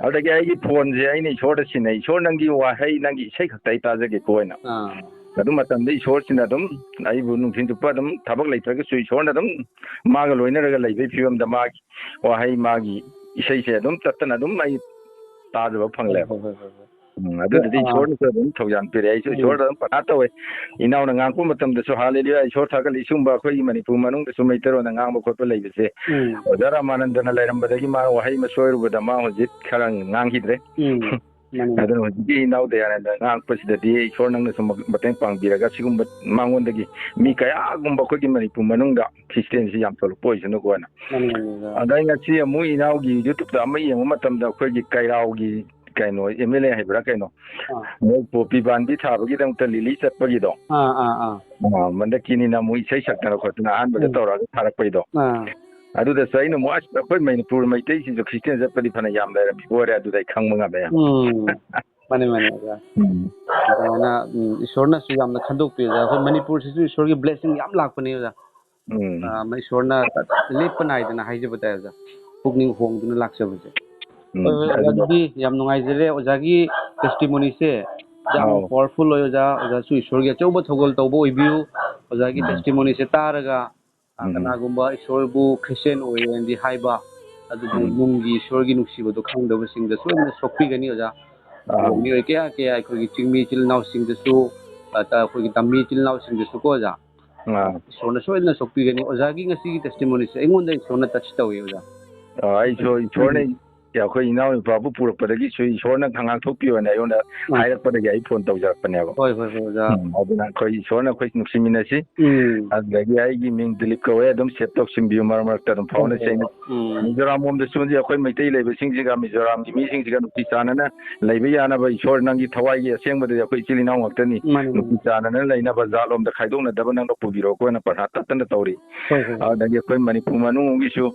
ꯑꯗꯨꯗꯒꯤ ꯑꯩꯒꯤ ꯐꯣꯟꯁꯦ ꯑꯩꯅ ꯏꯁꯣꯔꯗ ꯁꯤꯟꯅꯩ, "ꯏꯁꯣꯔ, ꯅꯪꯒꯤ ꯋꯥꯍꯩ, ꯅꯪꯒꯤ ꯏꯁꯩ ꯈꯛꯇ ꯑꯩ ꯇꯥꯖꯒꯦꯀꯣ" ꯍꯥꯏꯅ꯫ ꯑꯥ꯫ ꯑꯗꯨ ꯃꯇꯝꯗ ꯏꯁꯣꯔꯁꯤꯅ ꯑꯗꯨꯝ ꯑꯩꯕꯨ ꯅꯨꯡꯊꯤꯜ ꯆꯨꯞꯄ ꯑꯗꯨꯝ, ꯊꯕꯛ ꯂꯩꯇ꯭ꯔꯒꯁꯨ ꯏꯁꯣꯔꯅ ꯑꯗꯨꯝ ꯃꯥꯒ ꯂꯣꯏꯅꯔꯒ ꯂꯩꯕꯒꯤ ꯐꯤꯕꯝꯗ ꯃꯥꯒꯤ ꯋꯥꯍꯩ, ꯃꯥꯒꯤ ꯏꯁꯩꯁꯦ ꯑꯗꯨꯝ ꯆꯠꯇꯅ ꯑꯗꯨꯝ ꯑꯩ ꯇꯥꯖꯕ ꯐꯪꯂꯦꯕ꯫ ꯍꯣꯏ, ꯍꯣꯏ, ꯍꯣꯏ, ꯍꯣꯏ꯫ ꯎꯝ, ꯑꯗꯨꯗꯗꯤ ꯑꯥ꯫ ꯏꯁꯣꯔꯅꯁꯨ ꯑꯗꯨꯝ ꯊꯧꯖꯥꯜ ꯄꯤꯔꯛꯑꯦ꯫ ꯑꯩꯁꯨ ꯎꯝ꯫ ꯏꯁꯣꯔꯗ ꯑꯗꯨꯝ ꯄ꯭ꯔꯊꯅꯥ ꯇꯧꯋꯦ꯫ ꯏꯅꯥꯎꯅ ꯉꯥꯡꯉꯛꯄ ꯃꯇꯝꯗꯁꯨ "ꯍꯥꯂꯦꯂꯨꯌꯥ, ꯏꯁꯣꯔ ꯊꯥꯒꯠꯂꯤ", ꯁꯤꯒꯨꯝꯕ ꯑꯩꯈꯣꯏꯒꯤ ꯃꯅꯤꯄꯨꯔ ꯃꯅꯨꯡꯗꯁꯨ ꯃꯩꯇꯩꯂꯣꯟꯗ ꯉꯥꯡꯕ ꯈꯣꯠꯄ ꯂꯩꯕꯁꯦ꯫ ꯎꯝ꯫ ꯑꯣꯖꯥ ꯔꯥꯃꯥꯅꯟꯗꯅ ꯂꯩꯔꯝꯕꯗꯒꯤ ꯃꯥ ꯋꯥꯍꯩ ꯑꯃ ꯁꯣꯏꯔꯨꯕꯗ ꯃꯥ ꯍꯧꯖꯤꯛ ꯈꯔ ꯉꯥꯡꯈꯤꯗ꯭ꯔꯦ꯫ ꯎꯝ꯫ ꯃꯥꯅꯤ, ꯃꯥꯅꯤ꯫ ꯑꯗꯨꯅ ꯍꯧꯖꯤꯛꯀꯤ ꯏꯅꯥꯎ ꯗꯌꯥꯅꯟꯗꯅ ꯉꯥꯡꯉꯛꯄꯁꯤꯗꯗꯤ ꯏꯁꯣꯔ ꯅꯪꯅꯁꯨ ꯃ-, ꯃꯇꯦꯡ ꯄꯥꯡꯕꯤꯔꯒ ꯁꯤꯒꯨꯝꯕ ꯃꯉꯣꯟꯗꯒꯤ ꯃꯤ ꯀꯌꯥꯒꯨꯝꯕ ꯑꯩꯈꯣꯏꯒꯤ ꯃꯅꯤꯄꯨꯔ ꯃꯅꯨꯡꯗ ꯈ꯭ꯔꯤꯁꯇꯦꯟꯁꯤ ꯌꯥꯝ ꯊꯣꯛꯂꯛꯄ ꯑꯣꯏꯁꯅꯨꯀꯣꯅ꯫ ꯃꯥꯅꯤ, ꯃꯥꯅꯤ, ꯑꯣꯖꯥ꯫ ꯑꯗ ꯑꯩ ꯉꯁꯤ ꯑꯃꯨꯛ ꯏꯅꯥꯎꯒꯤ YouTube-ꯇ ꯑꯃ ꯌꯦꯡꯕ ꯃꯇꯝꯗ ꯑꯩꯈꯣꯏꯒꯤ ꯀꯩꯔꯥꯎꯒꯤ ꯀꯩꯅꯣ, MLA ꯍꯥꯏꯕ꯭ꯔꯥ ꯀꯩꯅꯣ, ꯑꯥ꯫ ꯃꯣꯏ ꯄꯣꯄꯤ ꯄꯥꯝꯕꯤ ꯊꯥꯕꯒꯤꯗꯃꯛꯇ ꯂꯤꯂꯤ ꯆꯠꯄꯒꯤꯗꯣ꯫ ꯑꯥ, ꯑꯥ, ꯑꯥ꯫ ꯑꯥ, ꯍꯟꯗꯛꯀꯤꯅꯤꯅ ꯑꯃꯨꯛ ꯏꯁꯩ ꯁꯛꯇꯅ ꯈꯣꯠꯇꯅ ꯑꯍꯥꯟꯕꯗ ꯎꯝ꯫ ꯇꯧꯔꯛꯑꯒ ꯊꯥꯔꯛꯄꯩꯗꯣ꯫ ꯑꯥ꯫ ꯑꯗꯨꯗꯁꯨ ꯑꯩꯅ ꯑꯃꯨꯛ, "ꯑꯁ, ꯑꯩꯈꯣꯏ ꯃꯅꯤꯄꯨꯔ ꯃꯩꯇꯩꯁꯤꯡꯁꯨ ꯈ꯭ꯔꯤꯁꯇꯦꯟ ꯆꯠꯄꯗꯤ ꯐꯅ ꯌꯥꯝ ꯂꯩꯔꯝꯃꯤꯕ ꯑꯣꯏꯔꯦ", ꯑꯗꯨꯗ ꯑꯩ ꯈꯪꯕ ꯉꯝꯃꯦ ꯌꯥꯝ꯫ ꯎꯝ꯫ ꯃꯥꯅꯤ, ꯃꯥꯅꯤ, ꯑꯣꯖꯥ꯫ ꯎꯝ꯫ ꯑꯗꯨꯃꯥꯏꯅ, ꯎꯝ, ꯏꯁꯣꯔꯅꯁꯨ ꯌꯥꯝꯅ ꯈꯟꯗꯣꯛꯄꯤ, ꯑꯣꯖꯥ꯫ ꯑꯩꯈꯣꯏ ꯃꯅꯤꯄꯨꯔꯁꯤꯁꯨ ꯏꯁꯣꯔꯒꯤ blessing ꯌꯥꯝ ꯂꯥꯛꯄꯅꯦ, ꯑꯣꯖꯥ꯫ ꯎꯝ꯫ ꯑ, ꯃ-, ꯏꯁꯣꯔꯅ ꯂꯦꯞꯄ ꯅꯥꯏꯗꯅ ꯍꯥꯏꯖꯕ ꯇꯥꯔꯦ, ꯑꯣꯖꯥ꯫ ꯄꯨꯛꯅꯤꯡ ꯍꯣꯡꯗꯨꯅ ꯂꯥꯛꯆꯕꯁꯦ꯫ ꯎꯝ, ꯍꯣꯏ, ꯍꯣꯏ, ꯑꯣꯖꯥ, ꯑꯗꯨꯅ ꯑꯗꯨꯗꯤ ꯌꯥꯝ ꯅꯨꯡꯉꯥꯏꯖꯔꯦ꯫ ꯑꯣꯖꯥꯒꯤ testimony-ꯁꯦ ꯌꯥꯝ ꯑꯥꯎ꯫ Powerful ꯑꯣꯏ, ꯑꯣꯖꯥ꯫ ꯑꯣꯖꯥꯁꯨ ꯏꯁꯣꯔꯒꯤ ꯑꯆꯧꯕ ꯊꯧꯒꯜ ꯇꯧꯕ ꯑꯣꯏꯕꯤꯌꯨ꯫ ꯑꯣꯖꯥꯒꯤ ꯎꯝ꯫ Testimony-ꯁꯦ ꯇꯥꯔꯒ, ꯑ, ꯎꯝ꯫ ꯀꯅꯥꯒꯨꯝꯕ ꯏꯁꯣꯔꯕꯨ Christian ꯑꯣꯏꯌꯦꯅꯗꯤ ꯍꯥꯏꯕ, ꯑꯗꯨꯕꯨ ꯎꯝ꯫ ꯅꯨꯡꯒꯤ ꯏꯁꯣꯔꯒꯤ ꯅꯨꯡꯁꯤꯕꯗꯣ ꯈꯪꯗꯕꯁꯤꯡꯗ ꯁꯣꯏꯗꯅ ꯁꯣꯛꯄꯤꯒꯅꯤ, ꯑꯣꯖꯥ꯫ ꯑꯥ꯫ ꯑꯗꯨꯒ ꯃꯤꯑꯣꯏ ꯀꯌꯥ ꯀꯌꯥ ꯑꯩꯈꯣꯏꯒꯤ ꯆꯤꯡꯃꯤ ꯏꯆꯤꯜ ꯏꯅꯥꯎꯁꯤꯡꯗꯁꯨ, ꯑ, ꯑꯩꯈꯣꯏꯒꯤ ꯇꯝꯃꯤ ꯏꯆꯤꯜ ꯏꯅꯥꯎꯁꯤꯡꯗꯁꯨꯀꯣ, ꯑꯣꯖꯥ꯫ ꯑꯥ꯫ ꯏꯁꯣꯔꯅ ꯁꯣꯏꯗꯅ ꯁꯣꯛꯄꯤꯒꯅꯤ꯫ ꯑꯣꯖꯥꯒꯤ ꯉꯁꯤꯒꯤ testimony-ꯁꯦ ꯑꯩꯉꯣꯟꯗ ꯏꯁꯣꯔꯅ touch ꯇꯧꯏ, ꯑꯣꯖꯥ꯫ ꯑꯥ, ꯑꯩꯁꯨ ꯏꯁꯣꯔꯅ ꯎꯝ꯫ ꯑꯩꯈꯣꯏ ꯏꯅꯥꯎ ꯅꯨꯄꯥꯕꯨ ꯄꯨꯔꯛꯄꯗꯒꯤ ꯏꯁꯣꯔꯅ ꯉꯥꯛꯊꯣꯛꯄꯤꯌꯣꯅ ꯑꯩꯉꯣꯟꯗ ꯎꯝ꯫ ꯍꯥꯏꯔꯛꯄꯗꯒꯤ ꯑꯩ phone ꯇꯧꯖꯔꯛꯄꯅꯦꯕ꯫ ꯍꯣꯏ, ꯍꯣꯏ, ꯍꯣꯏ, ꯑꯣꯖꯥ꯫ ꯎꯝ, ꯑꯗꯨꯅ ꯑꯩꯈꯣꯏ ꯏꯁꯣꯔꯅ ꯑꯩꯈꯣꯏ ꯅꯨꯡꯁꯤꯃꯤꯟꯅꯁꯤ꯫ ꯎꯝ꯫ ꯑꯗꯨꯗꯒꯤ ꯑꯩꯒꯤ ꯃꯤꯡ ꯗꯤꯂꯤꯞ ꯀꯧꯋꯦ, ꯑꯗꯨꯝ save ꯇꯧꯁꯤꯟꯕꯤꯌꯨ, ꯃꯔꯛ ꯃꯔꯛꯇ ꯑꯗꯨꯝ ꯍꯣꯏ, ꯐꯥꯎꯅꯁꯤ꯫ ꯍꯣꯏ, ꯑꯩꯅ ꯍꯣꯏ꯫ ꯎꯝ꯫ ꯃꯤꯖꯣꯔꯥꯝ ꯂꯣꯝꯗꯁꯨ ꯍꯧꯖꯤꯛ ꯑꯩꯈꯣꯏ ꯃꯩꯇꯩ ꯂꯩꯕꯁꯤꯡꯁꯤꯒ, ꯃꯤꯖꯣꯔꯥꯝꯒꯤ ꯃꯤꯁꯤꯡꯁꯤꯒ ꯅꯨꯡꯁꯤ ꯆꯥꯟꯅꯅ ꯂꯩꯕ ꯌꯥꯅꯕ ꯏꯁꯣꯔ ꯅꯪꯒꯤ ꯊꯋꯥꯏꯒꯤ ꯑꯁꯦꯡꯕꯗꯗꯤ ꯑꯩꯈꯣꯏ ꯏꯆꯤꯜ ꯏꯅꯥꯎ ꯉꯥꯛꯇꯅꯤ꯫ ꯃꯥꯅꯤ, ꯃꯥꯅꯤ꯫ ꯅꯨꯡꯁꯤ ꯆꯥꯟꯅꯅ ꯂꯩꯅꯕ ꯖꯥꯠꯂꯣꯝꯗ ꯈꯥꯏꯗꯣꯛꯅꯗꯕ ꯅꯪꯅ ꯄꯨꯕꯤꯔꯛꯑꯣꯀꯣꯅ ꯄ꯭ꯔꯊꯅꯥ ꯇꯠꯇꯅ ꯇꯧꯔꯤ꯫ ꯍꯣꯏ, ꯍꯣꯏ, ꯍꯣꯏ꯫ ꯑꯗꯨꯗꯒꯤ ꯑꯩꯈꯣꯏ ꯃꯅꯤꯄꯨꯔ ꯃꯅꯨꯡꯒꯤꯁꯨ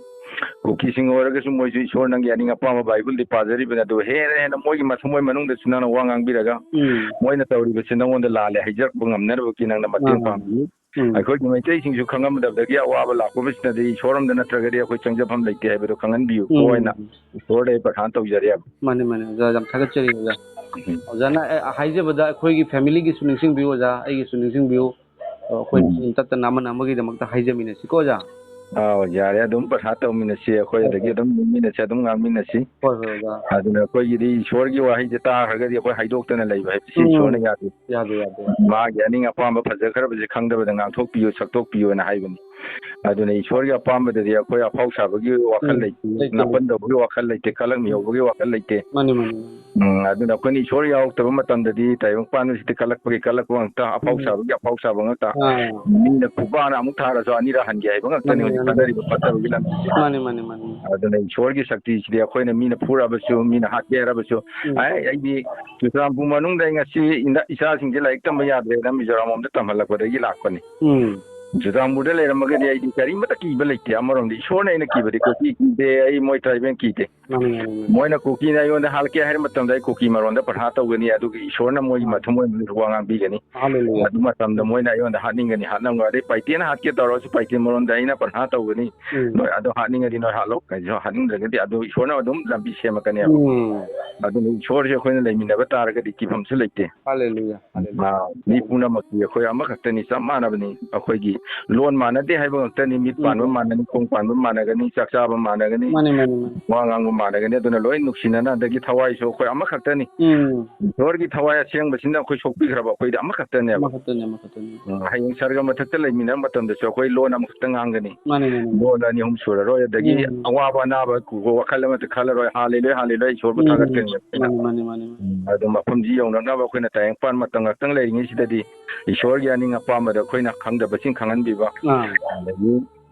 ꯀꯨꯀꯤꯁꯤꯡ ꯑꯣꯏꯔꯒꯁꯨ ꯃꯣꯏꯁꯨ ꯏꯁꯣꯔ ꯅꯪꯒꯤ ꯑꯅꯤꯡ ꯑꯄꯥꯝꯕ ꯕꯥꯏꯕꯜꯗꯤ ꯄꯥꯖꯔꯤꯕꯅꯤ, ꯑꯗꯨ ꯍꯦꯟꯅ ꯍꯦꯟꯅ ꯃꯣꯏꯒꯤ ꯃꯊꯃꯣꯏ ꯃꯅꯨꯡꯗꯁꯨ ꯅꯪꯅ ꯋꯥ ꯉꯥꯡꯕꯤꯔꯒ ꯎꯝ ꯃꯣꯏꯅ ꯇꯧꯔꯤꯕꯁꯤ ꯅꯪꯉꯣꯟꯗ ꯂꯥꯜꯂꯦ ꯍꯥꯏꯖꯔꯛꯄ ꯉꯝꯅꯅꯕꯒꯤ ꯅꯪꯅ ꯃꯇꯦꯡ ꯑꯥ ꯄꯥꯡꯕꯤꯌꯨ꯫ ꯎꯝ ꯑꯩꯈꯣꯏꯒꯤ ꯃꯩꯇꯩꯁꯤꯡꯁꯨ ꯈꯪꯉꯝꯗꯕꯗꯒꯤ ꯑꯋꯥꯕ ꯂꯥꯛꯄꯕꯁꯤꯅꯗꯤ ꯏꯁꯣꯔ ꯑꯃꯗ ꯅꯠꯇ꯭ꯔꯒꯗꯤ ꯑꯩꯈꯣꯏ ꯆꯪꯖꯐꯝ ꯂꯩꯇꯦ ꯍꯥꯏꯕꯗꯣ ꯈꯪꯍꯟꯕꯤꯌꯨ꯫ ꯎꯝ ꯃꯣꯏꯅ ꯏꯁꯣꯔꯗ ꯑꯩ ꯄ꯭ꯔꯊꯥꯅ ꯇꯧꯖꯔꯤꯕ꯫ ꯃꯥꯅꯤ, ꯃꯥꯅꯤ ꯑꯣꯖꯥ, ꯌꯥꯝ ꯊꯥꯒꯠꯆꯔꯤ ꯑꯣꯖꯥ꯫ ꯎꯝ ꯑꯣꯖꯥꯅ ꯑꯦ, ꯍꯥꯏꯖꯕꯗ ꯑꯩꯈꯣꯏꯒꯤ ꯐꯦꯃꯤꯂꯤꯒꯤꯁꯨ ꯅꯤꯡꯁꯤꯡꯕꯤꯌꯨ ꯑꯣꯖꯥ, ꯑꯩꯒꯤꯁꯨ ꯅꯤꯡꯁꯤꯡꯕꯤꯌꯨ꯫ ꯑꯩꯈꯣꯏ ꯎꯝ ꯁꯨꯝ ꯇꯠꯇꯅ ꯑꯃꯅ ꯑꯃꯒꯤꯗꯃꯛꯇ ꯍꯥꯏꯖꯃꯤꯟꯅꯁꯤꯀꯣ ꯑꯣꯖꯥ꯫ ꯑꯥꯎ, ꯌꯥꯔꯦ, ꯑꯗꯨꯝ ꯄ꯭ꯔꯊꯥ ꯇꯧꯃꯤꯟꯅꯁꯤ, ꯑꯩꯈꯣꯏ ꯍꯣꯏ, ꯑꯗꯒꯤ ꯍꯣꯏ꯫ ꯑꯗꯨꯝ ꯅꯣꯛꯃꯤꯟꯅꯁꯤ, ꯑꯗꯨꯝ ꯉꯥꯡꯃꯤꯟꯅꯁꯤ꯫ ꯍꯣꯏ, ꯍꯣꯏ, ꯑꯣꯖꯥ꯫ ꯑꯗꯨꯅ ꯑꯩꯈꯣꯏꯒꯤꯗꯤ ꯏꯁꯣꯔꯒꯤ ꯋꯥꯍꯩꯁꯦ ꯇꯥꯈ꯭ꯔꯒꯗꯤ ꯑꯩꯈꯣꯏ ꯍꯥꯏꯗꯣꯛꯇꯅ ꯂꯩꯕ ꯍꯥꯏꯕꯁꯤ ꯎꯝ ꯏꯁꯣꯔꯅ ꯌꯥꯗꯦ꯫ ꯌꯥꯗꯦ, ꯌꯥꯗꯦ꯫ ꯃꯥꯒꯤ ꯑꯅꯤꯡ ꯑꯄꯥꯝꯕ ꯐꯖꯈ꯭ꯔꯕꯁꯦ ꯈꯪꯗꯕꯗ ꯉꯥꯡꯊꯣꯛꯄꯤꯌꯨ, ꯁꯛꯇꯣꯛꯄꯤꯌꯨꯅ ꯍꯥꯏꯕꯅꯤ꯫ ꯑꯗꯨꯅ ꯏꯁꯣꯔꯒꯤ ꯑꯄꯥꯝꯕꯗꯗꯤ ꯑꯩꯈꯣꯏ ꯑꯐꯥꯎ ꯁꯥꯕꯒꯤ ꯋꯥꯈꯜ ꯎꯝ, ꯂꯩꯇꯦ, ꯂꯩꯇꯦ, ꯂꯩꯇꯦ꯫ ꯅꯥꯄꯟ ꯇꯧꯕꯒꯤ ꯋꯥꯈꯜ ꯂꯩꯇꯦ, ꯀꯂꯛ ꯃꯤꯍꯧꯕꯒꯤ ꯋꯥꯈꯜ ꯂꯩꯇꯦ꯫ ꯃꯥꯅꯤ, ꯃꯥꯅꯤ, ꯃꯥꯅꯤ꯫ ꯎꯝ, ꯑꯗꯨꯅ ꯑꯩꯈꯣꯏꯅ ꯏꯁꯣꯔ ꯌꯥꯎꯔꯛꯇꯕ ꯃꯇꯝꯗꯗꯤ ꯇꯥꯏꯕꯪ ꯄꯥꯟꯕꯁꯤꯗꯤ ꯀꯂꯛꯄꯒꯤ ꯀꯂꯛꯄ ꯉꯥꯛꯇ, ꯑꯐꯥꯎ ꯎꯝ ꯁꯥꯕꯒꯤ ꯑꯐꯥꯎ ꯁꯥꯕ ꯉꯥꯛꯇ꯫ ꯑꯥ꯫ ꯃꯤꯅ ꯈꯨꯕꯥꯛꯅ ꯑꯃꯨꯛ ꯊꯥꯔꯁꯨ ꯑꯅꯤꯔꯛ ꯍꯟꯒꯦ ꯍꯥꯏꯕ ꯉꯥꯛꯇꯅꯤ ꯃꯥꯅꯤ, ꯍꯧꯖꯤꯛ ꯃꯥꯅꯤ꯫ ꯊꯥꯅꯔꯤꯕ ꯐꯠꯇꯕꯒꯤ ꯂꯝꯕꯤꯁꯦ꯫ ꯃꯥꯅꯤ, ꯃꯥꯅꯤ, ꯃꯥꯅꯤ꯫ ꯑꯗꯨꯅ ꯏꯁꯣꯔꯒꯤ ꯁꯛꯇꯤꯁꯤꯗꯤ ꯑꯩꯈꯣꯏꯅ ꯃꯤꯅ ꯐꯨꯔꯛꯑꯕꯁꯨ, ꯃꯤꯅ ꯍꯥꯠꯀꯦ ꯍꯥꯏꯔꯕꯁꯨ, ꯎꯝ꯫ ꯑꯩ, ꯑꯩꯗꯤ ꯆꯨꯔꯆꯥꯟꯄꯨꯔ ꯃꯅꯨꯡꯗ ꯑꯩ ꯉꯁꯤ ꯏꯟꯗ-, ꯏꯆꯥꯁꯤꯡꯁꯦ ꯂꯥꯏꯔꯤꯛ ꯇꯝꯕ ꯌꯥꯗ꯭ꯔꯦꯅ ꯃꯤꯖꯣꯔꯥꯝ ꯂꯣꯝꯗ ꯇꯝꯍꯜꯂꯛꯄꯗꯒꯤ ꯂꯥꯛꯄꯅꯤ꯫ ꯎꯝ꯫ ꯆꯨꯔꯆꯥꯟꯄꯨꯔꯗ ꯂꯩꯔꯝꯃꯒꯗꯤ ꯑꯩꯗꯤ ꯀꯔꯤꯃꯇ ꯀꯤꯕ ꯂꯩꯇꯦ꯫ ꯑꯃꯔꯣꯝꯗ ꯏꯁꯣꯔꯅ ꯑꯩꯅ ꯀꯤꯕꯗꯤ ꯀꯣꯆꯤ ꯀꯤꯗꯦ, ꯑꯩ ꯃꯣꯏ ꯇ꯭ꯔꯥꯏꯕꯦꯜ ꯀꯤꯗꯦ꯫ ꯃꯥꯅꯤ, ꯃꯥꯅꯤ, ꯃꯥꯅꯤ꯫ ꯃꯣꯏꯅ ꯀꯨꯀꯤꯅ ꯑꯩꯉꯣꯟꯗ ꯍꯥꯠꯂꯛꯀꯦ ꯍꯥꯏꯕ ꯃꯇꯝꯗ ꯑꯩ ꯀꯨꯀꯤ ꯃꯔꯣꯟꯗ ꯄ꯭ꯔꯊꯥ ꯇꯧꯒꯅꯤ, ꯑꯗꯨꯒ ꯏꯁꯣꯔꯅ ꯃꯣꯏꯒꯤ ꯑꯥ꯫ ꯃꯊꯃꯣꯏ ꯃꯅꯨꯡꯗ ꯋꯥ ꯉꯥꯡꯕꯤꯒꯅꯤ꯫ ꯍꯥꯂꯦꯂꯨꯌꯥ꯫ ꯑꯗꯨ ꯃꯇꯝꯗ ꯎꯝ꯫ ꯃꯣꯏꯅ ꯑꯩꯉꯣꯟꯗ ꯍꯥꯠꯅꯤꯡꯒꯅꯤ, ꯍꯥꯠꯂꯝꯒꯅꯤ꯫ ꯑꯗꯩ ꯄꯥꯏꯇꯦꯅ ꯍꯥꯠꯀꯦ ꯇꯧꯔꯁꯨ ꯄꯥꯏꯇꯦ ꯃꯔꯣꯟꯗ ꯑꯩꯅ ꯄ꯭ꯔꯊꯥ ꯇꯧꯒꯅꯤ꯫ ꯎꯝ꯫ ꯅꯣꯏ ꯑꯗꯣ ꯍꯥꯠꯅꯤꯡꯉꯗꯤ ꯅꯣꯏ ꯍꯥꯠꯂꯣ, ꯀꯩꯁꯨ ꯍꯥꯠꯅꯤꯡꯗ꯭ꯔꯒꯗꯤ ꯑꯗꯨ ꯏꯁꯣꯔꯅ ꯑꯗꯨꯝ ꯂꯝꯕꯤ ꯁꯦꯝꯃꯛꯀꯅꯦꯕ꯫ ꯎꯝ꯫ ꯑꯗꯨꯅ ꯏꯁꯣꯔꯁꯦ ꯑꯩꯈꯣꯏꯅ ꯂꯩꯃꯤꯟꯅꯕ ꯇꯥꯔꯒꯗꯤ ꯀꯤꯐꯝꯁꯨ ꯂꯩꯇꯦ꯫ ꯍꯥꯂꯦꯂꯨꯌꯥ, ꯍꯥꯂꯦꯂꯨꯌꯥ꯫ ꯑꯥ, ꯃꯤ ꯄꯨꯝꯅꯃꯛꯇꯤ ꯑꯩꯈꯣꯏ ꯑꯃꯈꯛꯇꯅꯤ, ꯆꯞ ꯃꯥꯟꯅꯕꯅꯤ꯫ ꯑꯩꯈꯣꯏꯒꯤ ꯂꯣꯟ ꯃꯥꯟꯅꯗꯦ ꯍꯥꯏꯕ ꯉꯥꯛꯇꯅꯤ, ꯃꯤꯠ ꯄꯥꯟꯕ ꯎꯝ꯫ ꯃꯥꯟꯅꯅꯤ, ꯈꯣꯡ ꯄꯥꯟꯕ ꯃꯥꯟꯅꯒꯅꯤ, ꯆꯥꯛ ꯆꯥꯕ ꯃꯥꯟꯅꯒꯅꯤ, ꯃꯥꯅꯤ, ꯃꯥꯅꯤ, ꯃꯥꯅꯤ꯫ ꯋꯥ ꯉꯥꯡꯕ ꯃꯥꯟꯅꯒꯅꯤ, ꯑꯗꯨꯅ ꯂꯣꯏ ꯅꯨꯡꯁꯤꯅꯅ, ꯑꯗꯒꯤ ꯊꯋꯥꯏꯁꯨ ꯑꯩꯈꯣꯏ ꯑꯃꯈꯛꯇꯅꯤ꯫ ꯎꯝ꯫ ꯏꯁꯣꯔꯒꯤ ꯊꯋꯥꯏ ꯑꯁꯦꯡꯕꯁꯤꯅ ꯑꯩꯈꯣꯏ ꯁꯣꯛꯄꯤꯈ꯭ꯔꯕ ꯑꯩꯈꯣꯏꯗꯤ ꯑꯃꯈꯛꯇꯅꯦꯕ꯫ ꯑꯃꯈꯛꯇꯅꯤ, ꯑꯃꯈꯛꯇꯅꯤ꯫ ꯎꯝ, ꯍꯌꯦꯡ ꯁꯔꯒ ꯃꯊꯛꯇ ꯂꯩꯃꯤꯟꯅꯕ ꯃꯇꯝꯗꯁꯨ ꯑꯩꯈꯣꯏ ꯂꯣꯟ ꯑꯃꯈꯛꯇ ꯉꯥꯡꯒꯅꯤ꯫ ꯃꯥꯅꯤ, ꯃꯥꯅꯤ, ꯃꯥꯅꯤ꯫ ꯂꯣꯟ ꯑꯅꯤ ꯑꯍꯨꯝ ꯁꯨꯔꯔꯣꯏ, ꯑꯗꯒꯤ ꯎꯝ꯫ ꯑꯋꯥꯕ ꯑꯅꯥꯕ ꯋꯥꯈꯜ ꯑꯃꯠꯇ ꯈꯜꯂꯔꯣꯏ, ꯍꯥꯂꯦꯂꯨꯌꯥ, ꯍꯥꯂꯦꯂꯨꯌꯥ, ꯏꯁꯣꯔꯕꯨ ꯎꯝ꯫ ꯊꯥꯒꯠꯀꯅꯤ ꯑꯩꯈꯣꯏꯅ꯫ ꯃꯥꯅꯤ, ꯃꯥꯅꯤ, ꯃꯥꯅꯤ, ꯃꯥꯅꯤ꯫ ꯎꯝ, ꯑꯗꯨ ꯃꯐꯝꯁꯤ ꯌꯧꯅꯅꯕ ꯑꯩꯈꯣꯏꯅ ꯇꯥꯏꯕꯪꯄꯥꯟ ꯃꯇꯝ ꯉꯥꯛꯇꯪ ꯂꯩꯔꯤꯉꯩꯁꯤꯗꯗꯤ ꯏꯁꯣꯔꯒꯤ ꯑꯅꯤꯡ ꯑꯄꯥꯝꯕꯗ ꯑꯩꯈꯣꯏꯅ ꯈꯪꯗꯕꯁꯤꯡ ꯈꯪꯍꯟꯕꯤꯕ, ꯑꯥ꯫ ꯑꯗꯒꯤ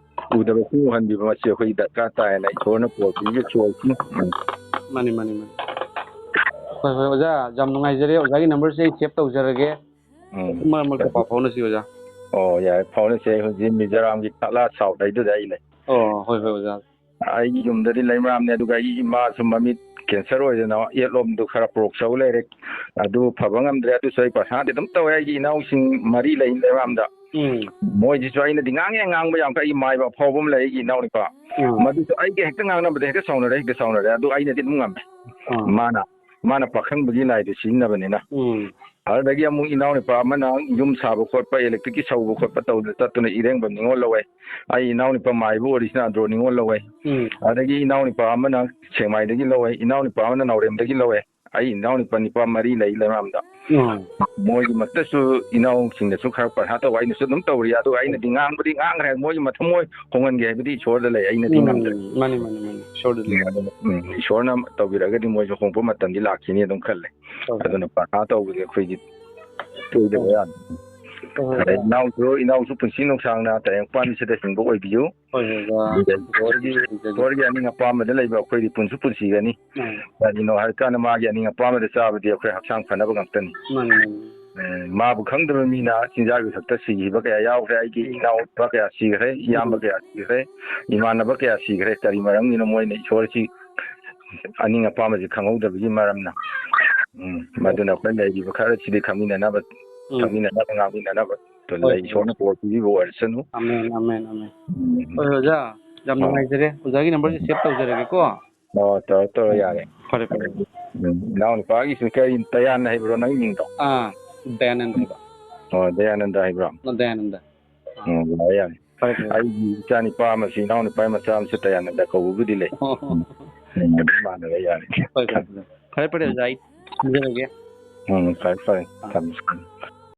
ꯎꯗꯕꯁꯤꯡ ꯎꯍꯟꯕꯤꯕ, ꯃꯁꯤ ꯑꯩꯈꯣꯏ ꯗꯔꯀꯥꯔ ꯇꯥꯏꯅ ꯏꯁꯣꯔꯅ ꯄꯨꯔꯛꯄꯤꯕ ꯆꯣꯏꯁꯅꯤ꯫ ꯎꯝ꯫ ꯃꯥꯅꯤ, ꯃꯥꯅꯤ, ꯃꯥꯅꯤ꯫ ꯍꯣꯏ, ꯍꯣꯏ, ꯑꯣꯖꯥ, ꯌꯥꯝ ꯅꯨꯡꯉꯥꯏꯖꯔꯦ꯫ ꯑꯣꯖꯥꯒꯤ ꯅꯝꯕꯔꯁꯦ ꯑꯩ ꯁꯦꯚ ꯇꯧꯖꯔꯒꯦ꯫ ꯎꯝ꯫ ꯃꯔꯛ ꯃꯔꯛꯇ ꯄꯥꯎ ꯐꯥꯎꯅꯁꯤ, ꯑꯣꯖꯥ꯫ ꯑꯣ, ꯌꯥꯏ, ꯐꯥꯎꯅꯁꯤ꯫ ꯑꯩ ꯍꯧꯖꯤꯛ ꯃꯤꯖꯣꯔꯥꯝꯒꯤ ꯈꯥꯠꯂꯥ ꯁꯥꯎꯠ ꯍꯥꯏꯗꯨꯗ ꯑꯩ ꯂꯩ꯫ ꯑꯣ, ꯍꯣꯏ, ꯍꯣꯏ, ꯑꯣꯖꯥ꯫ ꯑꯩꯒꯤ ꯌꯨꯝꯗꯗꯤ ꯂꯩꯃꯔꯥꯝꯅꯦ, ꯑꯗꯨꯒ ꯑꯩꯒꯤ ꯏꯃꯥꯁꯨ ꯃꯃꯤꯠ ꯀꯦꯟꯁꯔ ꯑꯣꯏꯗꯅ ꯌꯦꯠꯂꯣꯝꯗꯨ ꯈꯔ ꯄ꯭ꯔꯣꯛ ꯆꯧ ꯂꯩꯔꯦ, ꯑꯗꯨ ꯐꯕ ꯉꯝꯗ꯭ꯔꯦ꯫ ꯑꯗꯨꯁꯨ ꯑꯩ ꯄ꯭ꯔꯁꯥꯗꯤ ꯑꯗꯨꯝ ꯇꯧꯋꯦ꯫ ꯑꯩꯒꯤ ꯏꯅꯥꯎꯁꯤꯡ ꯃꯔꯤ ꯂꯩ ꯂꯩꯃꯔꯥꯝꯗ꯫ ꯎꯝ꯫ ꯃꯣꯏꯁꯤꯁꯨ ꯑꯩꯅꯗꯤ ꯉꯥꯡꯉꯦ, ꯉꯥꯡꯕ ꯌꯥꯝ ꯀꯟꯅ꯫ ꯑꯩꯒꯤ ꯃꯥꯏꯕ ꯑꯐꯥꯎꯕ ꯑꯃ ꯂꯩ, ꯑꯩꯒꯤ ꯏꯅꯥꯎꯅꯨꯄꯥ꯫ ꯎꯝ꯫ ꯃꯗꯨꯁꯨ ꯑꯩꯒ ꯍꯦꯛꯇ ꯉꯥꯡꯅꯕꯗ ꯍꯦꯛꯇ ꯁꯥꯎꯅꯔꯦ, ꯍꯦꯛꯇ ꯁꯥꯎꯅꯔꯦ꯫ ꯑꯗꯨ ꯑꯩꯅꯗꯤ ꯑꯗꯨꯝ ꯉꯝꯃꯦ꯫ ꯎꯝ꯫ ꯃꯥꯅ, ꯃꯥꯅ ꯄꯥꯈꯪꯕꯒꯤ ꯂꯥꯏꯗꯨ ꯁꯤꯖꯤꯟꯅꯕꯅꯤꯅ꯫ ꯎꯝ꯫ ꯑꯗꯨꯗꯒꯤ ꯑꯃꯨꯛ ꯏꯅꯥꯎꯅꯨꯄꯥ ꯑꯃꯅ ꯌꯨꯝ ꯁꯥꯕ ꯈꯣꯠꯄ, electric ꯀꯤ ꯁꯧꯕ ꯈꯣꯠꯄ ꯇꯧꯗꯅ ꯆꯠꯇꯨꯅ ꯏꯔꯦꯡꯕꯝ ꯅꯤꯉꯣꯜ ꯂꯧꯋꯦ꯫ ꯑꯩ ꯏꯅꯥꯎꯅꯨꯄꯥ ꯃꯥꯏꯕ ꯑꯣꯔꯤꯁꯅꯥꯗ꯭ꯔꯣ ꯅꯤꯉꯣꯜ ꯂꯧꯋꯦ꯫ ꯎꯝ꯫ ꯑꯗꯒꯤ ꯏꯅꯥꯎꯅꯨꯄꯥ ꯑꯃꯅ ꯁꯦꯛꯃꯥꯏꯗꯒꯤ ꯂꯧꯋꯦ, ꯏꯅꯥꯎꯅꯨꯄꯥ ꯑꯃꯅ ꯅꯥꯎꯔꯦꯝꯗꯒꯤ ꯂꯧꯋꯦ꯫ ꯑꯩ ꯏꯅꯥꯎꯅꯨꯄꯥ ꯅꯨꯄꯥ ꯃꯔꯤ ꯂꯩ ꯂꯩꯃꯔꯥꯝꯗ꯫ ꯎꯝ꯫ ꯃꯣꯏꯒꯤꯃꯛꯇꯁꯨ ꯏꯅꯥꯎꯁꯤꯡꯅꯁꯨ ꯈꯔ ꯄꯔꯍꯥ ꯇꯧꯕ, ꯑꯩꯅꯁꯨ ꯑꯗꯨꯝ ꯇꯧꯔꯤ꯫ ꯑꯗꯨ ꯑꯩꯅꯗꯤ ꯉꯥꯡꯕꯗꯤ ꯉꯥꯡꯈ꯭ꯔꯦ, ꯃꯣꯏꯒꯤ ꯃꯊꯃꯣꯏ ꯍꯣꯡꯍꯟꯒꯦ ꯍꯥꯏꯕꯗꯤ ꯏꯁꯣꯔꯗ ꯂꯩ, ꯑꯩꯅꯗꯤ ꯎꯝ, ꯉꯝꯗ꯭ꯔꯦ꯫ ꯃꯥꯅꯤ, ꯃꯥꯅꯤ, ꯃꯥꯅꯤ꯫ ꯏꯁꯣꯔꯗ ꯂꯩ꯫ ꯎꯝ, ꯑꯗꯨꯅ, ꯎꯝ, ꯏꯁꯣꯔꯅ ꯇꯧꯕꯤꯔꯒꯗꯤ ꯃꯣꯏꯁꯨ ꯍꯣꯡꯕ ꯃꯇꯝꯗꯤ ꯂꯥꯛꯈꯤꯅꯤ ꯑꯗꯨꯝ ꯈꯜꯂꯦ꯫ ꯍꯣꯏ, ꯍꯣꯏ꯫ ꯑꯗꯨꯅ ꯄꯔꯍꯥ ꯇꯧꯕꯗꯤ ꯑꯩꯈꯣꯏꯒꯤ ꯁꯣꯏꯗꯕ ꯍꯣꯏ꯫ ꯌꯥꯗꯦ꯫ ꯍꯣꯏ, ꯍꯣꯏ, ꯑꯗꯩ ꯍꯣꯏ꯫ ꯏꯅꯥꯎꯁꯨ, ꯏꯅꯥꯎꯁꯨ ꯄꯨꯟꯁꯤ ꯅꯨꯡꯁꯥꯡꯅ ꯇꯥꯏꯕꯪꯄꯥꯟꯁꯤꯗ ꯍꯤꯡꯕ ꯑꯣꯏꯕꯤꯌꯨ꯫ ꯍꯣꯏ, ꯍꯣꯏ, ꯍꯣꯏ꯫ ꯑꯗꯨꯒ ꯏꯁꯣꯔꯒꯤ, ꯏꯁꯣꯔꯒꯤ ꯑꯅꯤꯡ ꯑꯄꯥꯝꯕꯗ ꯂꯩꯕ ꯑꯩꯈꯣꯏꯗꯤ ꯄꯨꯟꯁꯨ ꯄꯨꯟꯁꯤꯒꯅꯤ꯫ ꯎꯝ꯫ ꯀꯔꯤꯅꯣ ꯍꯥꯏꯔꯀꯥꯟꯗ ꯃꯥꯒꯤ ꯑꯅꯤꯡ ꯑꯄꯥꯝꯕꯗ ꯆꯥꯕꯗꯤ ꯑꯩꯈꯣꯏ ꯍꯛꯆꯥꯡ ꯐꯅꯕ ꯉꯥꯛꯇꯅꯤ꯫ ꯃꯥꯅꯤ, ꯃꯥꯅꯤ꯫ ꯑꯦ, ꯃꯥꯕꯨ ꯈꯪꯗꯕ ꯃꯤꯅ ꯆꯤꯟꯖꯥꯛ ꯏꯊꯛꯇ ꯁꯤꯈꯤꯕ ꯀꯌꯥ ꯌꯥꯎꯈ꯭ꯔꯦ꯫ ꯑꯩꯒꯤ ꯎꯝ꯫ ꯏꯅꯥꯎꯄꯥ ꯀꯌꯥ ꯁꯤꯈ꯭ꯔꯦ, ꯏꯌꯥꯝꯕ ꯎꯝ꯫ ꯀꯌꯥ ꯁꯤꯈ꯭ꯔꯦ, ꯏꯃꯥꯟꯅꯕ ꯀꯌꯥ ꯁꯤꯈ꯭ꯔꯦ꯫ ꯀꯔꯤ ꯃꯔꯝꯒꯤꯅꯣ? ꯃꯣꯏꯅ ꯏꯁꯣꯔꯁꯤ ꯑꯅꯤꯡ ꯑꯄꯥꯝꯕꯁꯤ ꯈꯪꯍꯧꯗꯕꯒꯤ ꯃꯔꯝꯅ꯫ ꯎꯝ, ꯃꯗꯨꯅ ꯑꯩꯈꯣꯏ ꯂꯩꯔꯤꯕ ꯈꯔꯁꯤꯗꯤ ꯈꯪꯃꯤꯟꯅꯅꯕ, ꯎꯝ꯫ ꯈꯪꯃꯤꯟꯅꯅꯕ, ꯉꯥꯡꯃꯤꯟꯅꯅꯕ ꯍꯣꯏ, ꯂꯩ꯫ ꯍꯣꯏ꯫ ꯏꯁꯣꯔꯅ ꯕꯣꯔ ꯄꯤꯕꯤꯕ ꯑꯣꯏꯔꯁꯅꯨ꯫ Amen, amen, amen. ꯎꯝ꯫ ꯍꯣꯏ, ꯑꯣꯖꯥ, ꯌꯥꯝ ꯑꯥ꯫ ꯅꯨꯡꯉꯥꯏꯖꯔꯦ꯫ ꯑꯣꯖꯥꯒꯤ number ꯁꯦ save ꯇꯧꯖꯔꯒꯦꯀꯣ꯫ ꯑꯣ, ꯇꯧꯔꯣ, ꯇꯧꯔꯣ, ꯌꯥꯔꯦ꯫ ꯐꯔꯦ, ꯐꯔꯦ꯫ ꯎꯝ, ꯏꯅꯥꯎꯅꯨꯄꯥꯒꯤꯁꯨ ꯀꯔꯤ, ꯇꯌꯥꯟ ꯍꯥꯏꯕ꯭ꯔꯣ ꯅꯪꯒꯤ ꯃꯤꯡꯗꯣ? ꯑꯥ, ꯗꯌꯥꯅꯟꯗ ꯍꯥꯏꯕ꯫ ꯑꯣ, ꯗꯌꯥꯅꯟꯗ ꯍꯥꯏꯕ꯭ꯔꯣ? ꯑ, ꯗꯌꯥꯅꯟꯗ꯫ ꯑꯥ꯫ ꯎꯝ, ꯌꯥꯔꯦ, ꯌꯥꯔꯦ꯫ ꯐꯔꯦ, ꯐꯔꯦ꯫ ꯑꯩꯒꯤ ꯏꯆꯥ ꯅꯨꯄꯥ ꯑꯃꯁꯨ, ꯏꯅꯥꯎ ꯅꯨꯄꯥ ꯃꯆꯥ ꯑꯃꯁꯨ ꯇꯌꯥꯅꯟꯗ ꯀꯧꯕꯕꯨꯗꯤ ꯂꯩ꯫ ꯑꯣ꯫ ꯎꯝ, ꯑꯗꯨꯝ ꯃꯥꯟꯅꯔꯦ, ꯌꯥꯔꯦ꯫ ꯍꯣꯏ, ꯐꯔꯦ, ꯐꯔꯦ꯫ ꯐꯔꯦ, ꯐꯔꯦ, ꯑꯣꯖꯥ, ꯑꯩ ꯊꯝꯖꯔꯒꯦ꯫ ꯎꯝ, ꯐꯔꯦ, ꯐꯔꯦ꯫ ꯑꯥ꯫ ꯊꯝꯃꯦ꯫